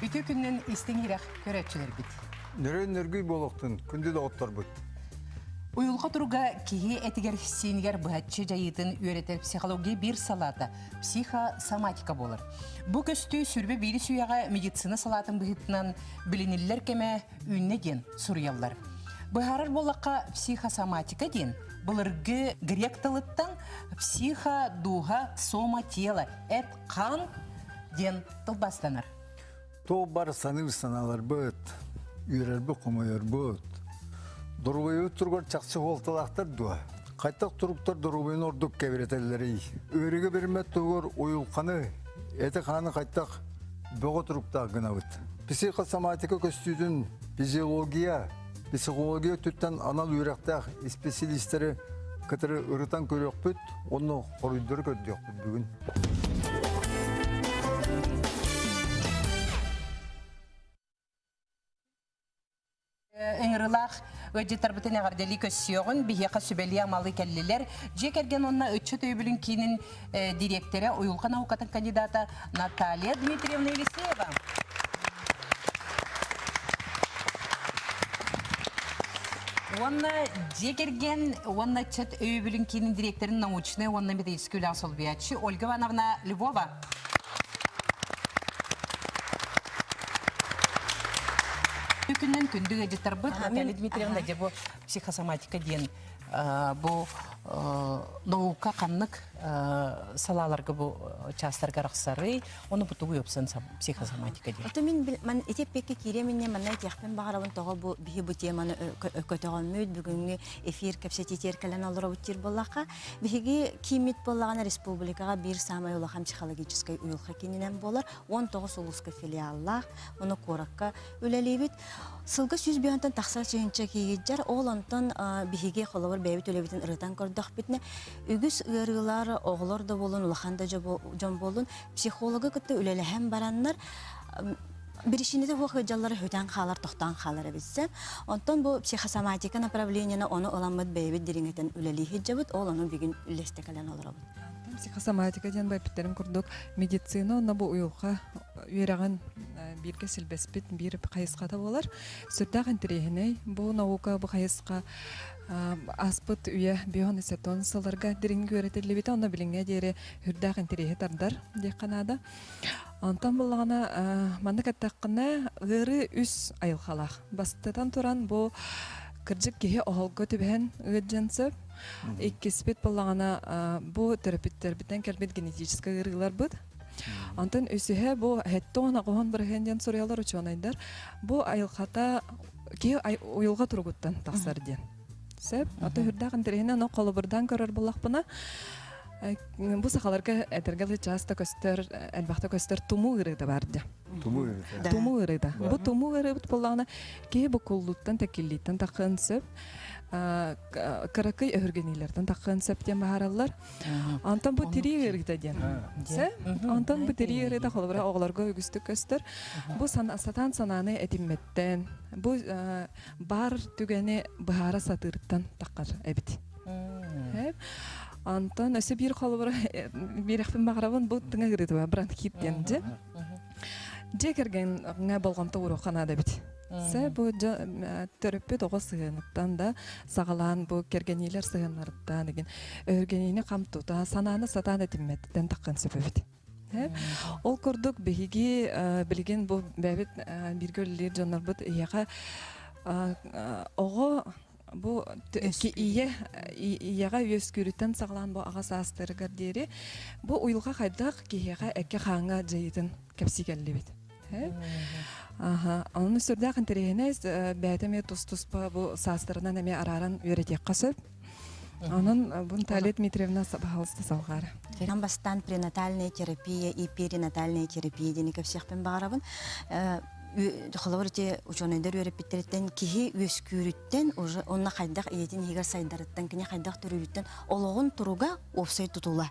Үтүө күннэн истиҥ иһирэх көрөөччүлэрбит. Нөрүөн нөргүй буолуохтун, күндү доҕотторбут. Уйулҕа туруга киһи этигэр-сиинигэр быһаччы дьайыытын үөрэтэр психология биир салаата психосоматика буолар. Бу көстүү сүрбэ биирис үйэҕэ медицина салаатын быһыытынан билиниллэр кэмэ үүннэ диэн суруйаллар. Быһаарар буоллахха, психосоматика диэн былыргы грек тылыттан психо, дууһа, сома, тело, эт-хаан диэн тылбаастанар. Туох бар саныыр санааларбыт, үөрэрбит, хомойорбут, доруобуйабыт туругар чахчы суолталаахтар дуо? Хайдах туруктар доруобуйаны ордук кэбирэтэллэрий? Ыарыыга бэриммэт туһугар уйулҕаны, эти-хааны хайдах бөҕө туруктаах гынабыт? Психосоматика көстүүтүн физиология, психология өттүттэн анал үөрэхтээх исписэлиистэри кытары ырытан көрүөхпүт уонна хоруйдары көрдүөхпүт бүгүн. Ыҥырылаах ыалдьыттарбытын эҕэрдэлии көрсүөҕүн, биһиэхэ сүбэлии-амалыы кэллилэр. Дьиэ кэргэн уонна ыччат өйөбүлүн киинин дириэктэрэ, уйулҕа наукатын кандидата Наталья Дмитриевна Елисеева. Уонна дьиэ кэргэн уонна ыччат өйөбүлүн киинин дириэктэрин научнай уонна методическай үлэҕэ солбуйааччы Ольга Ивановна Львова. Күннэн күндү ыалдьыттарбыт Наталья Дмитриевна дьэ бу психосоматика диэн бу наука ханнык салааларга бу чаастарга арахсарый Оны бу тугу ёпсан психосоматика диэн. Ото мин ман ити эппекке киириэм инньэ манна этиэхпин баҕарабын тоҕо бу биһи бу теманы көтөҕөммүт бүгүҥҥү эфир кэпсэтиитигэр кэлэн олоробут диир буоллахха биһиги кииммит буоллаҕына республикаҕа биир саамай улахан психологическай уйулҕа киининэн буолар 19 улууска филиаллаах уонна куоракка үлэлиибит Сылга 105-тан тахса чыһынча киһи ол онтон биһиги холобур бэйэбит үлэбитин ырытан көрдөхпүтүнэ үгүс ыарыылар оҕолор да буолун улахан да дьон буолун психологы кытта үлэлэһэн бараннар биричиинэтэ суох ыалдьаллара сүтэн хаалар тохтоон хаалар эбитсэ онтон бу психосоматика направлениены ону ыламмыт бэйэбит дириҥэтэн үлэлии сылдьабыт ол ону бүгүн үллэстэ кэлэн олоробут Психосоматика диэн бэппиттерин курдук медицина онно бу уйулҕа үөрэҕин бииргэ силбэспит биир хайысхата буолар. Сүрдээх интэриэһинэй бу наука бу хайысха ааспыт үйэ бион сылларга дириҥ үөрэтиллибитэ онно билиҥҥэ диэри сүрдээх интэриэһи тардар диэххэ наада. Онтон буллаҕына маннык эттэххинэ ыарыы үс айылҕалаах. Бастатан туран бу кырдьык киһи оһолго түбэһэн ыалдьан сөп. Иккиспит буллаҕына бу төрөппүттэрбиттэн кэлбит генетическэй ыарыыларбыт. Онтон үсүһэ бу хэттон аҕыһын бырыһыан диэн суруйаллар учуонайдар. Бу айылҕата киһи уйулҕа туругуттан тахсар диэн. Сөп. Ото үрдээх интэриэһинэн ону холобурдаан көрөр буоллахпына, бу сахаларга этэргэ дылы часто көстөр, элбэхтэ көстөр тумуу ыарыыта баар дии. Тумуу ыарыыта. Тумуу ыарыыта. Бу тумуу ыарыыбыт буоллаҕына, киһи буккуллууттан, тэккиллииттэн таххыан сөп. Кыракый өһүргэниилэртэн таххыан сөп диэн баһаараллар. Онтон бу тирии ыарыыта диэн. Онтон бу тирии ыарыыта холобура оҕолорго үгүстүк көстөр. Бу сатаан санааны этиммэттэн, бу баар түгэни быһаара сатыыртан таххар эбит. Онтон өссө биир холобура биэрэхпин баҕарабын бу тыҥа ыарыыта бронхит диэн дьэ. Дьиэ кэргэҥҥэ болҕомто ууруохха наада эбит. Сэ бу төрөппүт оҕо сыһыаныттан да саҕалаан бу кэргэниилэр сыһыаннарыттан игин өһүргэниини хам тута санааны сатаан этиммэттэн таххан сөп эбит. Ол курдук биһиги билигин бу бэйэбит бииргэ үлэлиир дьоннорбут ийэхэ оҕо бу ийэ ийэҕэ үөскүүрүттэн саҕалаан бу аҕа саастарыгар диэри бу уйулҕа хайдах киһиэхэ эккэ-хааҥҥа дьайыытын кэпсии кэллибит. Аха, онон сүрдээх интэриэһинэй бэйэтэ эмиэ тус-туспа бу саастарынан эмиэ арааран үөрэтиэххэ сөп. Онон бу Наталья Дмитриевна пожалуйста салҕаара. Нам бастаан пренатальная терапия и перинатальная терапия диэни кэпсиэхпин баҕарабын. Холобур ити учуонайдар үөрэппиттэриттэн киһи үөскүүрүттэн уже онно хайдах ийэтин иһигэр сайдарыттан кини хайдах төрүүрүттэн олоҕун туруга уопсай тутула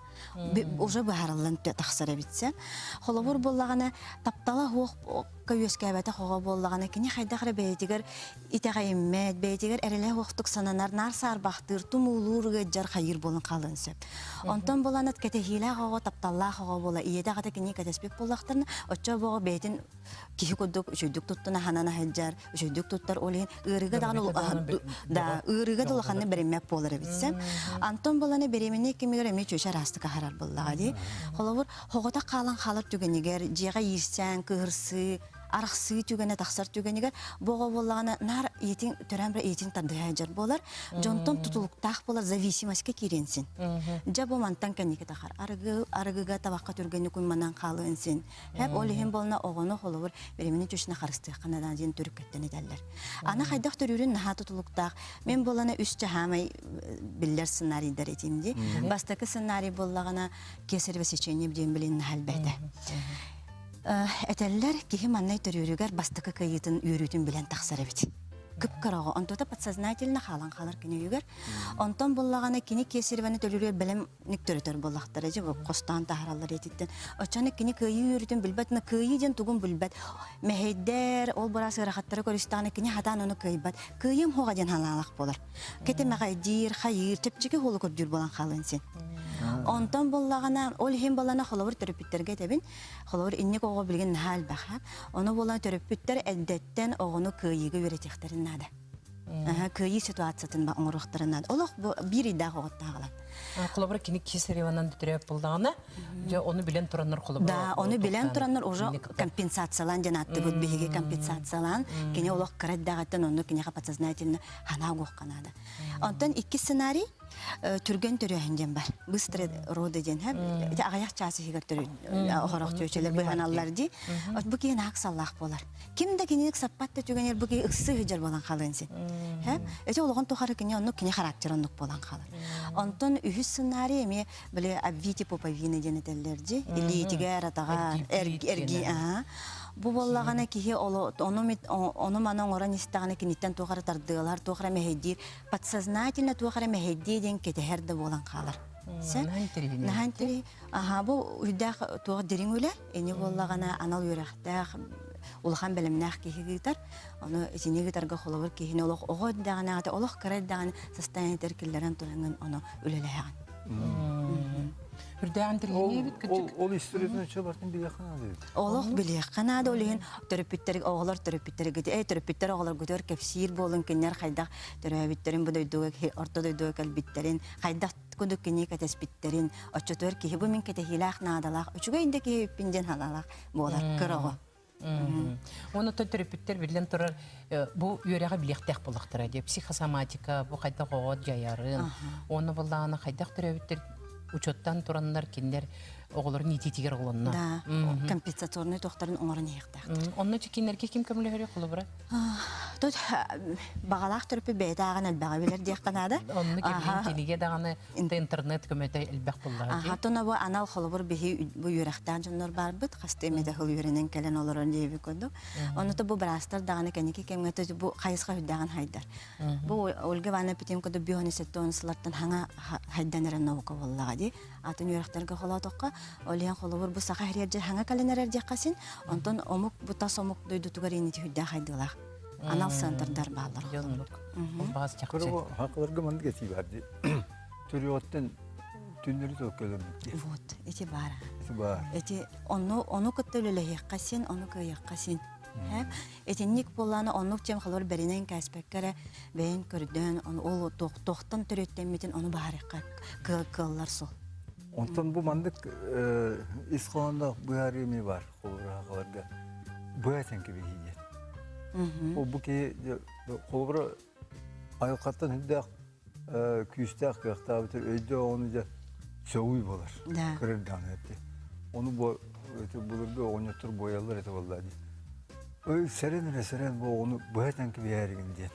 уже быһаарыллан тахсар эбитсэ. Холобур буоллаҕына таптала суох тапталга үөскээбэтэх оҕо буоллаҕына, кини хайдах эрэ бэйэтигэр итэҕэйиммэт, бэйэтигэр эрэлэ суохтук сананар, наар саарбахтыыр, тумуулуур, ыаддьар, хайыыр буолан хаалыан сөп. Онтон буолан кэтэһиилээх оҕо, тапталлаах оҕо буола, ийэтэ аҕата кини кэтэспит буоллахтарына, оччо оҕо бэйэтин киһи курдук үчүгдүк туттун аһанан аһылдьар, үчүгдүк туттар, ол иһин ыарыыга даҕаны да ыарыыга да улаханнык бэриммэт буолар эбит. Антон буоланы беременный кэмигэр эмиэ чүөчэ араастык аһарар буоллаҕа дии. Холобур, хоҕото хаалан хаалар түгэнигэр, дьиэҕэ иирсээн, кыыһырсыы, арахсыы түгэнэ тахсар түгэнигэр бу оҕо буоллаҕына наар иитин төрөөн баран иитин тардыһа сылдьар буолар, дьонтон тутулуктаах буолар, зависимостька киириэн син. Дьэ бу мантан кэнники тахар. Арыгы, арыгыга табахха түргэнник уйманан хаалыан син. Хэп ол иһин буолна оҕону холобур беременный түшүнэ харыстыахха наада диэн төрүккэттэн этэллэр. Аны хайдах төрүүрүн наһаа тутулуктаах. Мен буолана үс чаһаамай биллэр сценарийдар этим ди. Бастакы сценарий буоллаҕына кесарево сечение диэн билин наһаа элбээтэ. Этэллэр киһи маннай төрүүрүгэр бастакы кыайыытын үөрүүтүн билэн тахсар эбит. Кып-кыра оҕо. Онтуота подсознательно хаалан хаалар кини өйүгэр. Онтон буллаҕына кини кесареваны төлүүрүгэр бэлэм төрөтөр буоллахтара дьэ бу хостоон таһаараллар этиттэн. Оччону кини кыайыы үөрүүтүн билбэт, но кыайыы диэн тугун билбэт. Мэһэйдэр, ол быраас ыарахаттары көрүстэҕинэ кини хатаан ону кыайбат. Кыайыым хуоҕа диэн ханаалах буолар. Кэтэмэҕэйдиир, хайыыр, чэпчэки хуолу көрдүүр буолан хаалыан син. Онтон буллаҕына, ол иһин буоллаҕына холобур төрөппүттэргэ этэбин, Холобур, инник оҕо билигин наһаа элбэх. Ону буолан төрөппүттэр эрдэттэн оҕону кыайыыга үөрэтиэхтэрин наада. Кыайыы ситуациятын оҥоруохтарын наада. Олох бу биир ыйдаах оҕоттааҕылар. Холобур, кини кесареванан бүтүрээп булдаҕына, дьэ ону билэн тураннар холобур. Да, ону билэн тураннар уже компенсациялаан диэн ааттыбыт биһиги компенсациялаан кини олох кыра эрдэҕиттэн онну киниэхэ подсознательно ханаа угуохха наада. Онтон иккис сценарий түргэн төрөөһүн диэн бар. Быстрые роды диэн ити аҕыйах чаас иһигэр хорох чүөчэлэр быһаналлар дии. От бу киһи наһаа ыксаллаах буолар. Ким да кинини ыксаппат да түгэнигэр бу киһи ыксыы сылдьар буолан хаалыан син. Эти олоҕун тухары кини оннук кини характер оннук буолан хаалар. Онтон үһүс сценарий эмиэ били обвити пуповины диэн этэллэр дии. Илиитигэр, атаҕар, эрги Бу буоллаҕына киһи ону маны оҥорон истэҕинэ киниттэн туох эрэ тардыалар, туох эрэ мэһэйдиир подсознательно туох эрэ мэһэйдиэ диэн кэтэһэр да буолан хаалар. Наһаа интэриэһинэй. Аһаа, бу үрдээх туох дириҥ үлэ, ини буоллаҕына анал үөрэхтээх, улахан бэлэмнээх киһи ыытар. Ону итини ыытарга холобур киһини олох оҕо эрдэҕинээҕитэ, олох кыра эрдэҕинэ состояниетыгар киллэрэн тураҥҥын ону үлэлэһэҕин. Үрдээҕин тиргиниэбит кырдьык. Ол историятын өчө бартын билиэххэ наада эбит. Олох билиэххэ наада, ол иһин төрөппүттэр оҕолор төрөппүттэргит, эй төрөппүттэр оҕолоргутугар кэпсиир буолун кинилэр хайдах төрөөбүттэрин бу дойдуга орто дойдуга кэлбиттэрин, хайдах курдук кини кэтэспиттэрин, оччотугар киһи бу мин кэтэһиилээх наадалаах, үчүгэй да киһи эбиппин диэн санаалаах буолар кыра оҕо. Уонна төрөппүттэр биллэн турар бу үөрэҕи билиэхтээх буоллахтара дии психосоматика бу хайдах оҕо дьайарын уонна буоллаҕына хайдах төрөөбүттэр учуоттаан тураннар кинилэр оҕолорун иитиитигэр оҕолонно. Да, компенсаторный туохтарын оҥорон иһиэхтээхтэр. Онно кинилэргэ ким көмөлөһөрүй холобура? Тут баҕалаах төрөппүт бэйэтэ ааҕан элбэҕи билэр диэххэ наада. Онно кэбиһин кинигэ даҕаны интернет көмөтө элбэх буллаҕа дии. Аха, бу анал холобур биһи бу үөрэхтээх дьоннор баарбыт, хастыы эмэтэ сыл үөрэнэн кэлэн олорон диэбит курдук. Онно бу быраастар даҕаны кэнники кэмҥэ бу хайысха үрдээҕин хайдар. Бу Ольга Ивановна Петенко бионы сеттон сыллартан хаҥа хайдан эрэ наука буоллаҕа дии. Атын үөрэхтэргэ холоотоххо, ол иһин холобур бу саха иһириэр хаҥа кэлэн эрэр диэххэ син, онтон омук бу тас омук дойдутугар иннити үрдээх хайдыылаах. Анал центрдар бааллар. Баас чахчы. Көрө хакыларга маннык этии бар дии. Төрүөттэн түннэри төлкөлөммүт дии. Вот, эти баар. Эти баар. Эти ону ону кытта үлэлэһиэххэ син, ону кыайыахха син. Итинник буоллаана оннук тем холор бэринэн кээспэккэ эрэ бэйэн көрдөөн ол туохтан төрүттэммитин ону баһарыахха кыаллар сол. Онтон бу маннык ис хоһоонноох быһаарыы эмиэ баар холобура быа этэн кэбиһии диэн. Ол бу киһи холобура айылҕаттан үрдээх күүстээх кыахтаабытыр өйдөөх оҕону дьэ сөҕүү буолар. Көрөр даҕаны этэ. Ону бу былыргы оҕонньоттор буойаллар этэ буоллаа дии. Ой, сэрэн эрэ сэрэн бу оҕону быһа этэн кэбиһээригин диэн.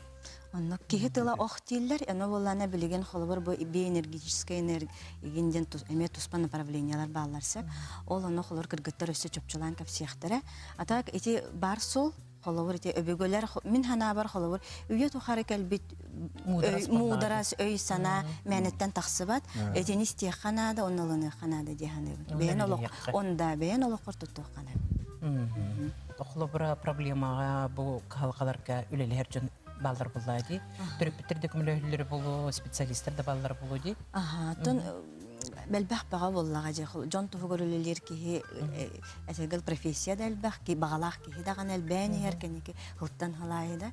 Онно киһи тыла ох дииллэр, ону буоллаана билигин холобур бу биоэнергетическай энергин диэн эмиэ туспа направлениялар бааллар сөп. Ол ону холобур кыргыттар өссө чопчулаан кэпсиэхтэрэ. А так ити бар суол холобур ити өбүгэлэр мин санаабар холобур үйэ тухары кэлбит муударас өй-санаа мээнэттэн тахсыбат. Этини истиэххэ наада, онно ылыныахха наада дии саныыбын. Бэйэн олох онда бэйэн олоххор туттуохха наада. Холобура проблемаҕа бу кыһалҕаларга үлэлэһэр дьон бааллар буоллаа дии. Төрөппүттэр да көмөлөһөллөрө буолуо, специалистар да бааллара буолуо дии. Аха, тон элбэх баҕа буоллаҕа дьэ дьон туһугар үлэлиир киһи этэргэл профессия да элбэх, баҕалаах киһи даҕаны элбээн иһэр кэнники һылтан һылаайы да.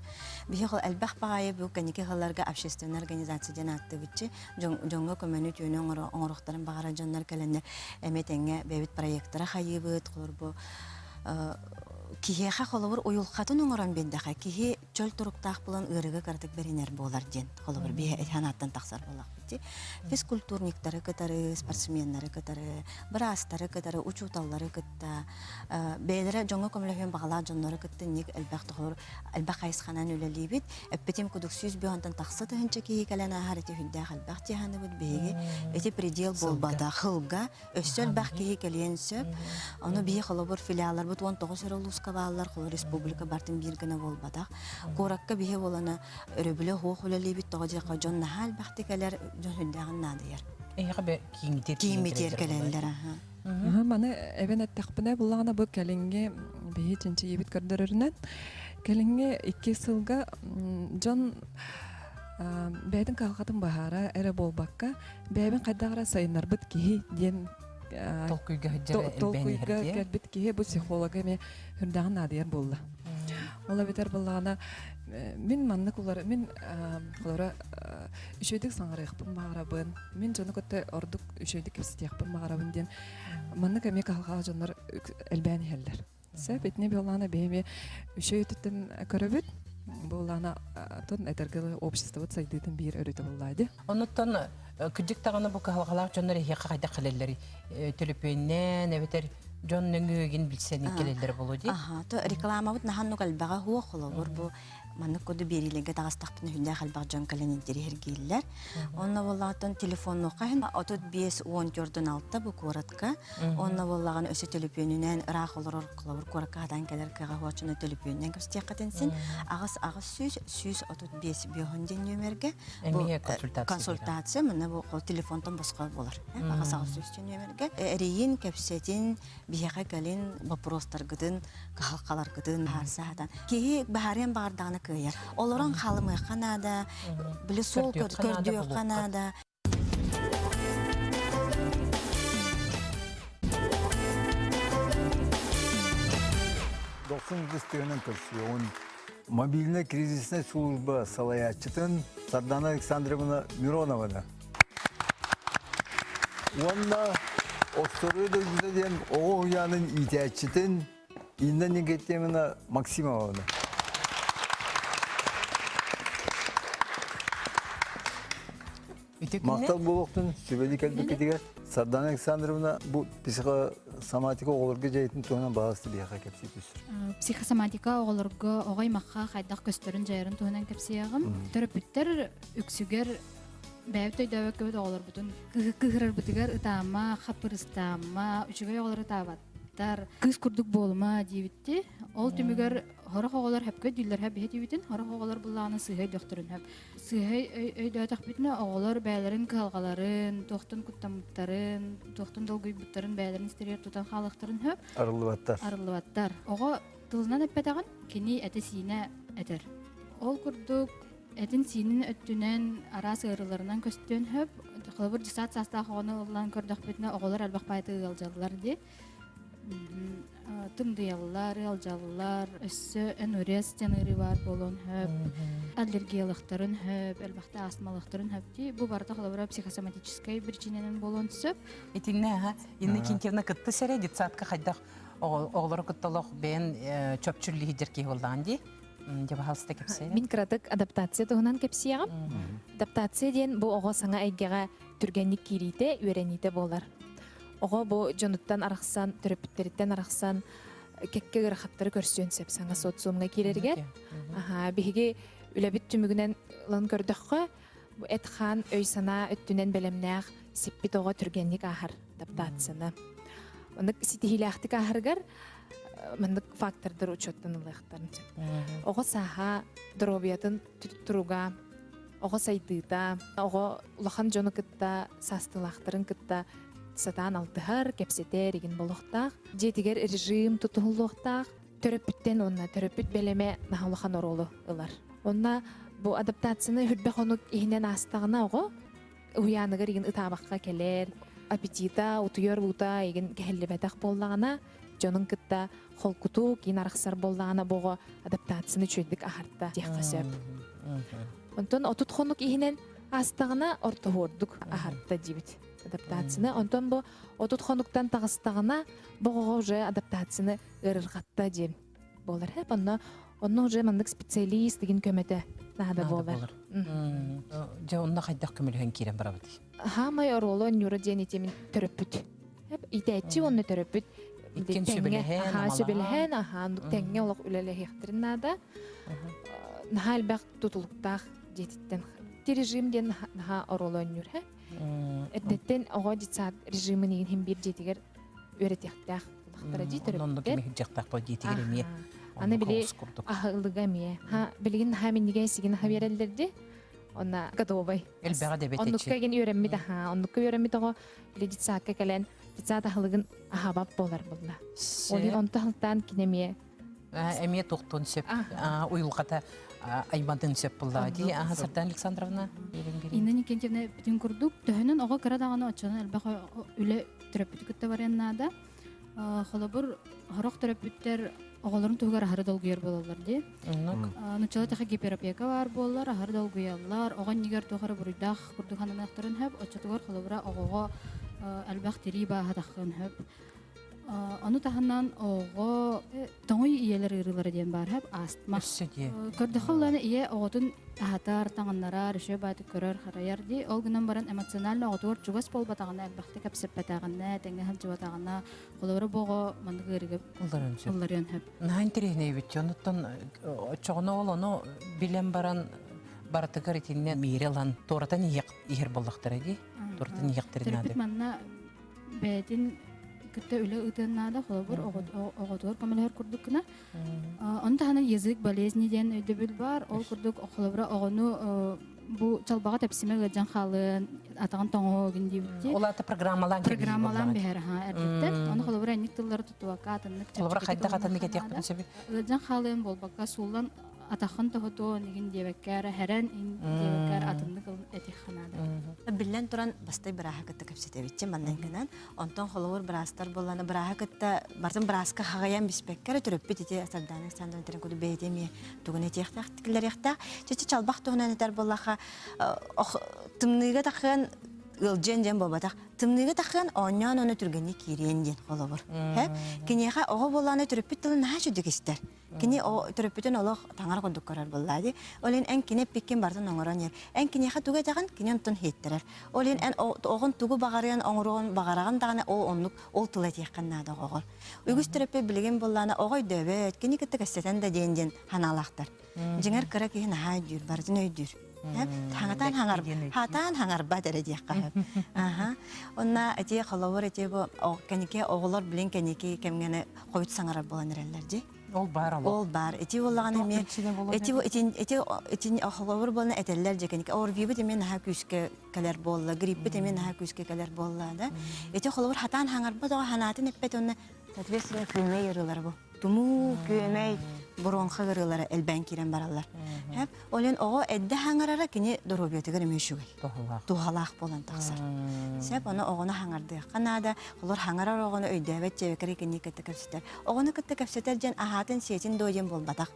Биһи элбэх баҕайы бу кэнники һылларга общественная организация диэн ааттыбытчы дьоҥҥо көмөнү түүнү оҥоруохтарын баҕарар дьоннор кэлэннэр эмиэ тэҥҥэ бэйэбит проектара хайыыбыт, холобур бу киһиэхэ холобур уйулҕатын оҥорон биэрдэхэ киһи чөл туруктаах буолан ыарыыга кыратык бэринэр буолар диэн холобур биһи санааттан тахсар буоллахпыт дии физкультурниктары кытары спортсменнары кытары быраастары кытары учууталлары кытта бэйэлэрэ дьоҥҥо көмөлөһүөн баҕалаах дьоннору кытта инник элбэх тоҕор элбэх хайысханан үлэлиибит эппитим кудук 105-тан тахса тыһынча киһи кэлэн ааһар ити сүрдээх элбэх тиһаныбыт биһиги ити предел буолбатах хылга өссө элбэх киһи кэлиэн сөп. Ону биһи холобур филиалларбыт 19 эрэ улууска бааллар, холобур республика бартын биир гына буолбатах. Куоракка биһи буолана өрөбүлэ суох үлэлиибит, тоҕо диэххэ дьон наһаа элбэхтик кэлэр, дьон сүрдээҕин наадыйар. Эһиэхэ бе киимитиэр Киимитиэр кэлэллэр, аха. Маны эбэн эттэхпинэ, буллаҕына бу кэлиҥҥи биһи чинчийиибит көрдөрөрүнэн, кэлиҥҥи икки сылга дьон бэйэтин кыһалҕатын быһаара эрэ буолбакка, бэйэбин хайдах эрэ сайыннарбыт киһи диэн толкуйга толкуйга кэлбит киһи бу психолога эмиэ үрдэҕин наадыйар буолла. Ол эбэтэр буоллаҕына мин маннык улар мин холобура үчүгэйдик саҥарыахпын баҕарабын, мин дьону кытта ордук үчүгэйдик кэпсэтиэхпин баҕарабын диэн маннык эмиэ кыһалҕалаах дьоннор элбээн иһэллэр. Сөп, итини буоллаҕына биһи эмиэ үчүгэй өттүттэн көрөбүт. Буоллаҕына тон этэргэ обществобыт сайдыытын биир өрүтэ буоллаа дии. Онуттан кырдьык даҕаны бу кыһалҕалаах дьоннор эһиэхэ хайдах кэлэллэрий? Төлөпүөннээн эбэтэр дьон нөҥүөгүн билсэн кэлэллэр буолуо дии. Аха, то рекламабыт наһаннук элбэҕэ суох холобур бу маннык курдук биэриилэргэ таҕыстахпына хүндээх элбэх дьон кэлэн интэриэһиргииллэр. Онно буоллаҕыттан телефоннуохха иһин 35 14 алта бу куоратка. Онно буоллаҕына өссө төлөпүөнүнэн ыраах олорор холобур куоракка хатан кэлэр кыаҕа хуочуну төлөпүөнүнэн кэпсэтиэххитин син аҕыс аҕыс сүүс сүүс отут биэс биоһун диэн нүөмэргэ бу консультация мына бу телефонтан босхо буолар аҕыс аҕыс сүүс диэн нүөмэргэ эрийин кэпсэтин биһиэхэ кэлин боппуруостаргытын кыһалҕаларгытын баһаарсаатан киһи баһаарыан баҕардаҕына кыайар олорон хаалымыахха наада били суол көрдүөххэ наада Дохсун кыстыгынан көрсүөҕүн мобильнай кризисная служба салайааччытын Сардана Александровна Миронованы уонна Остуоруйа дойдута диэн оҕо уһуйаанын иитээччитин Инна Никитьевна Максимованы. Махтал буолуохтун сүбэли кэлбиккитигэр Сардана Александровна бу психосоматика оҕолорго дьайытын туһунан баҕас биһиэхэ кэпсии түс. Психосоматика оҕолорго оҕо аймахха хайдах көстөрүн дьайарын туһунан кэпсиэҕим. Төрөппүттэр үксүгэр бэйэбит өйдөөбөккөбүт оҕолорбутун кыыһырарбытыгар ытаама, хаппырыстаама, үчүгэй оҕолор ытаабаттар, кыыс курдук буолума диэбитти. Ол түмүгэр сорох оҕолор хөпкө өйдүүллэр хөп биһи сорох оҕолор буллаҕына сыыһа өйдөхтөрүн хөп. Сыыһа өйдөөтөхпүтүнэ оҕолор бэйэлэрин кыһалҕаларын, туохтан куттаммыттарын, туохтан долгуйбуттарын бэйэлэрин истэригэр тутан хаалыахтарын сөп. Арыллыбаттар. Арыллыбаттар. Оҕо тылынан эппэтэҕин кини этэ-сиинэ этэр. Ол курдук этин-сиинин өттүнэн араас ыарыыларынан көстүөн сөп. Холобур, десант саастаах оҕону ыллаан көрдөхпүтүнэ, оҕолор элбэх баайты ыалдьаллар дии. Тымдыйаллар, ыалдьаллар, өссө энурез диэн ыарыы баар буолуон сөп, аллергиялыахтарын сөп, элбэхтэ астмалыахтарын сөп дии. Бу барыта холобура психосоматическай причинэнэн буолуон сөп. Итиннэ аха Инна Кинтьевна кытты сэрэ детсадка хайдах оҕолору кытта олох бэйэн чопчуллиһидер киһи буоллаҕын дии. Дьэ баһалыста кэпсээ. Мин кыратык адаптация туһунан кэпсиэҕим. Адаптация диэн бу оҕо саҥа эйгэҕэ түргэнник киириитэ, үөрэниитэ буолар. Оҕо бу дьонуттан арахсан, төрөппүттэриттэн арахсан кэккэ ыарахаттары көрсүөн сөп саҥа социумҥа киирэригэр. Аха, биһиги үлэбит түмүгүнэн ылан көрдөххө, бу эт-хаан, өй-санаа өттүнэн бэлэмнээх сиппит оҕо түргэнник ааһар адаптацияны. Оннук ситиһиилээхтик ааһарыгар маннык фактордар учуоттанылыахтарын сөп. Оҕо сааһа, доруобуйатын туруга, оҕо сайдыыта, оҕо улахан дьону кытта, саастыылаахтарын кытта. сатаан алтыһар, кэпсэтэр игин буолуохтаах. Дьиэтигэр режим тутуһуллуохтаах. Төрөппүттэн уонна төрөппүт бэлэмэ наһаа улахан оруолу ылар. Онно бу адаптацияны хүрбэх онук иһинэн аастаҕына оҕо уһуйааныгар игин ытаабакка кэлэр, аппетита, утуйар уута игин кэһиллибэтэх буоллаҕына, дьонун кытта холкутук киин арахсар буоллаҕына бу оҕо адаптацияны үчүгэйдик аһарда диэххэ сөп. Онтон 30 хонук иһинэн аастаҕына ортоһуордук аһарда диибит адаптацияны. Онтон бу 30 хонуктан таҕыстаҕына бу оҕоҕо уже адаптацияны ыарырҕатта диэн буолар. Хэп онно онно уже маннык специалист деген көмөтө наада буолар. Дьэ онно хайдах көмөлөһөн киирэн барабытый? Хаамай оруолу Нюра диэн итимин төрөппүт. Итээччи уонна төрөппүт Иккин сүбэлэһэн, аха сүбэлэһэн, аха тэҥҥэ олох үлэлэһиэхтэрин наада. Наһаа элбэх тутулуктаах дьиэтиттэн режим диэн наһаа оруолу оонньуур. Эрдэттэн оҕо детсад режимин иһин биир дьиэтигэр үөрэтиэхтээх улахтара дии Оннук төрөппүттэр. эмиэ дьахтаах бо дьиэтигэр эмиэ. Аны Оннук били олус курдук. аһылыга эмиэ. Ха билигин наһаа минньигэс сигин аха биэрэллэр дии. Онна готовай. Элбэҕэ да эбит Оннукка ген үөрэммит аха. Оннукка үөрэммит оҕо били детсадка кэлэн детсад аһылыгын аһаабат буолар булла. Ол иһин онто аһылтаан кини эмиэ Эмиэ туохтуон сөп, уйулҕата аймадын сөп буллаҕа дии. Аха Сардана Александровна Инна Никентьевна бүтүн курдук төһөнөн оҕо кыра даҕаны оччонон элбэх үлэ төрөппүтү кытта барыан наада. Холобур, сорох төрөппүттэр оҕолорун туһугар аһары долгуйар буолаллар дии. Нуччалыы тэхэ гиперопека баар буоллар, аһары долгуйаллар, оҕо иннигэр туох эрэ буруйдаах курдук сананыахтарын сөп, оччотугар холобура оҕоҕо элбэх тирии бааһа таххыан сөп. Ону таһынан оҕо тоҥуй ийэлэр ыарыылара диэн баар сөп, астма. Өссө дии. Көрдөххө улаана ийэ оҕотун аһатар, таҥыннарар, үчүгэй баайдык көрөр, харайар дии. Ол гынан баран эмоционально оҕотугар чугас буолбатаҕына, элбэхтик кэпсэппэтэҕинэ, тэҥҥэ сылдьыбатаҕына, холобура бу оҕо маннык ыарыыга Ылларыан сөп. ылларыан сөп. Наһаа интэриэһинэй эбит. Онуттан оччоҕуна ол ону билэн баран барытыгар итиннэ миирэ ылан туоратан иһэр буоллахтара дии. Туоратан иһиэхтэрин наада. Төрөппүт манна бэйэтин кытта үлэ ыытыан наада, холобур, оҕотугар көмөлөһөр курдук гына. Ону таһынан язык болезни диэн өйдөбүл бар. Ол курдук, холобура, оҕону бу чалбаҕа тэпсимэ ыалдьан хаалыан, атаҕын тоҥоһо гин диэбитти. Ол аата программалаан Программалаан биһэр аха эрдэттэн. Ону холобура инник тыллары туттубакка атыннык Холобура хайдах атыннык этиэхпин сөбүй? Ыалдьан хаалыан буолбакка сууллан атаххын тоһутуон игин диэбэккэ эрэ хэрэн ин диэбэккэ эрэ атыннык этиэххэ наада. Биллэн туран, бастай бырааһы кытта кэпсэтэбитчи маннай гынан. Онтон холобур быраастар буоллана бырааһы кытта бартын бырааска хаҕайан биспэккэ эрэ төрөппүт ити Сардана Александровна этэрин курдук бэйэтэ эмиэ тугун этиэхтээх киллэриэхтээх. Чэчи чалбах туһунан этэр буоллаха тымныыга тахыан ыалдьыан диэн буолбатах. Тымныыга тахыан оонньоон ону түргэнник киириэн диэн холобур. Киниэхэ оҕо буоллаана төрөппүт тылын наһаа үчүгдүк истэр. Кини төрөппүтүн олох таҥара курдук көрөр буоллаа дии. Ол иһин эн кини эппиккин барытын оҥорон иһэр. Эн киниэхэ тугу этэҕин, кини онтон иһиттэрэр. Ол иһин эн оҕон тугу баҕарыан оҥоруон баҕараҕын даҕаны ол оннук ол тыл этиэххин наада оҕоҕор. Үгүс төрөппүт билигин буоллаана оҕо өйдөөбөт, кини кытта кэпсэтэн да диэн диэн санаалаахтар. Дьиҥэр кыра киһи наһаа өйдүүр, барытын өйдүүр. Хаҥатаан хаҥар, хатаан хаҥарбат эрэ диэххэ сөп. Аха. Онна эти холобур эти бу кэники оҕолор билин кэники кэмҥэ хойут саҥарар буолан эрэллэр дии. Ол баар олох. Ол баар. Ити буоллаҕына эмиэ ити ити ити холобур буолан этэллэр дьэ кэники ОРВИбит эмиэ наһаа күүскэ кэлэр буолла, гриппит эмиэ наһаа күүскэ кэлэр буолла да. Ити холобур хатаан хаҥарбат оҕо ханаатын эппэт уонна соответственно күөмэй ырыалара бу. Тумуу, күөмэй, боруоҥха ырыалара элбээн киирэн бараллар. Ол иһин оҕо эрдэ хаҥарара кини доруобуйатыгар эмиэ үчүгэй. Туһалаах. Туһалаах буолан тахсар. Сөп, ону оҕону хаҥардыахха наада. Холор хаҥарар оҕону өйдөөбөт дьиэбэкэри кинини кытта кэпсэтэр. Оҕону кытта кэпсэтэр диэн аһаатын-сиэтин дуо диэн буолбатах.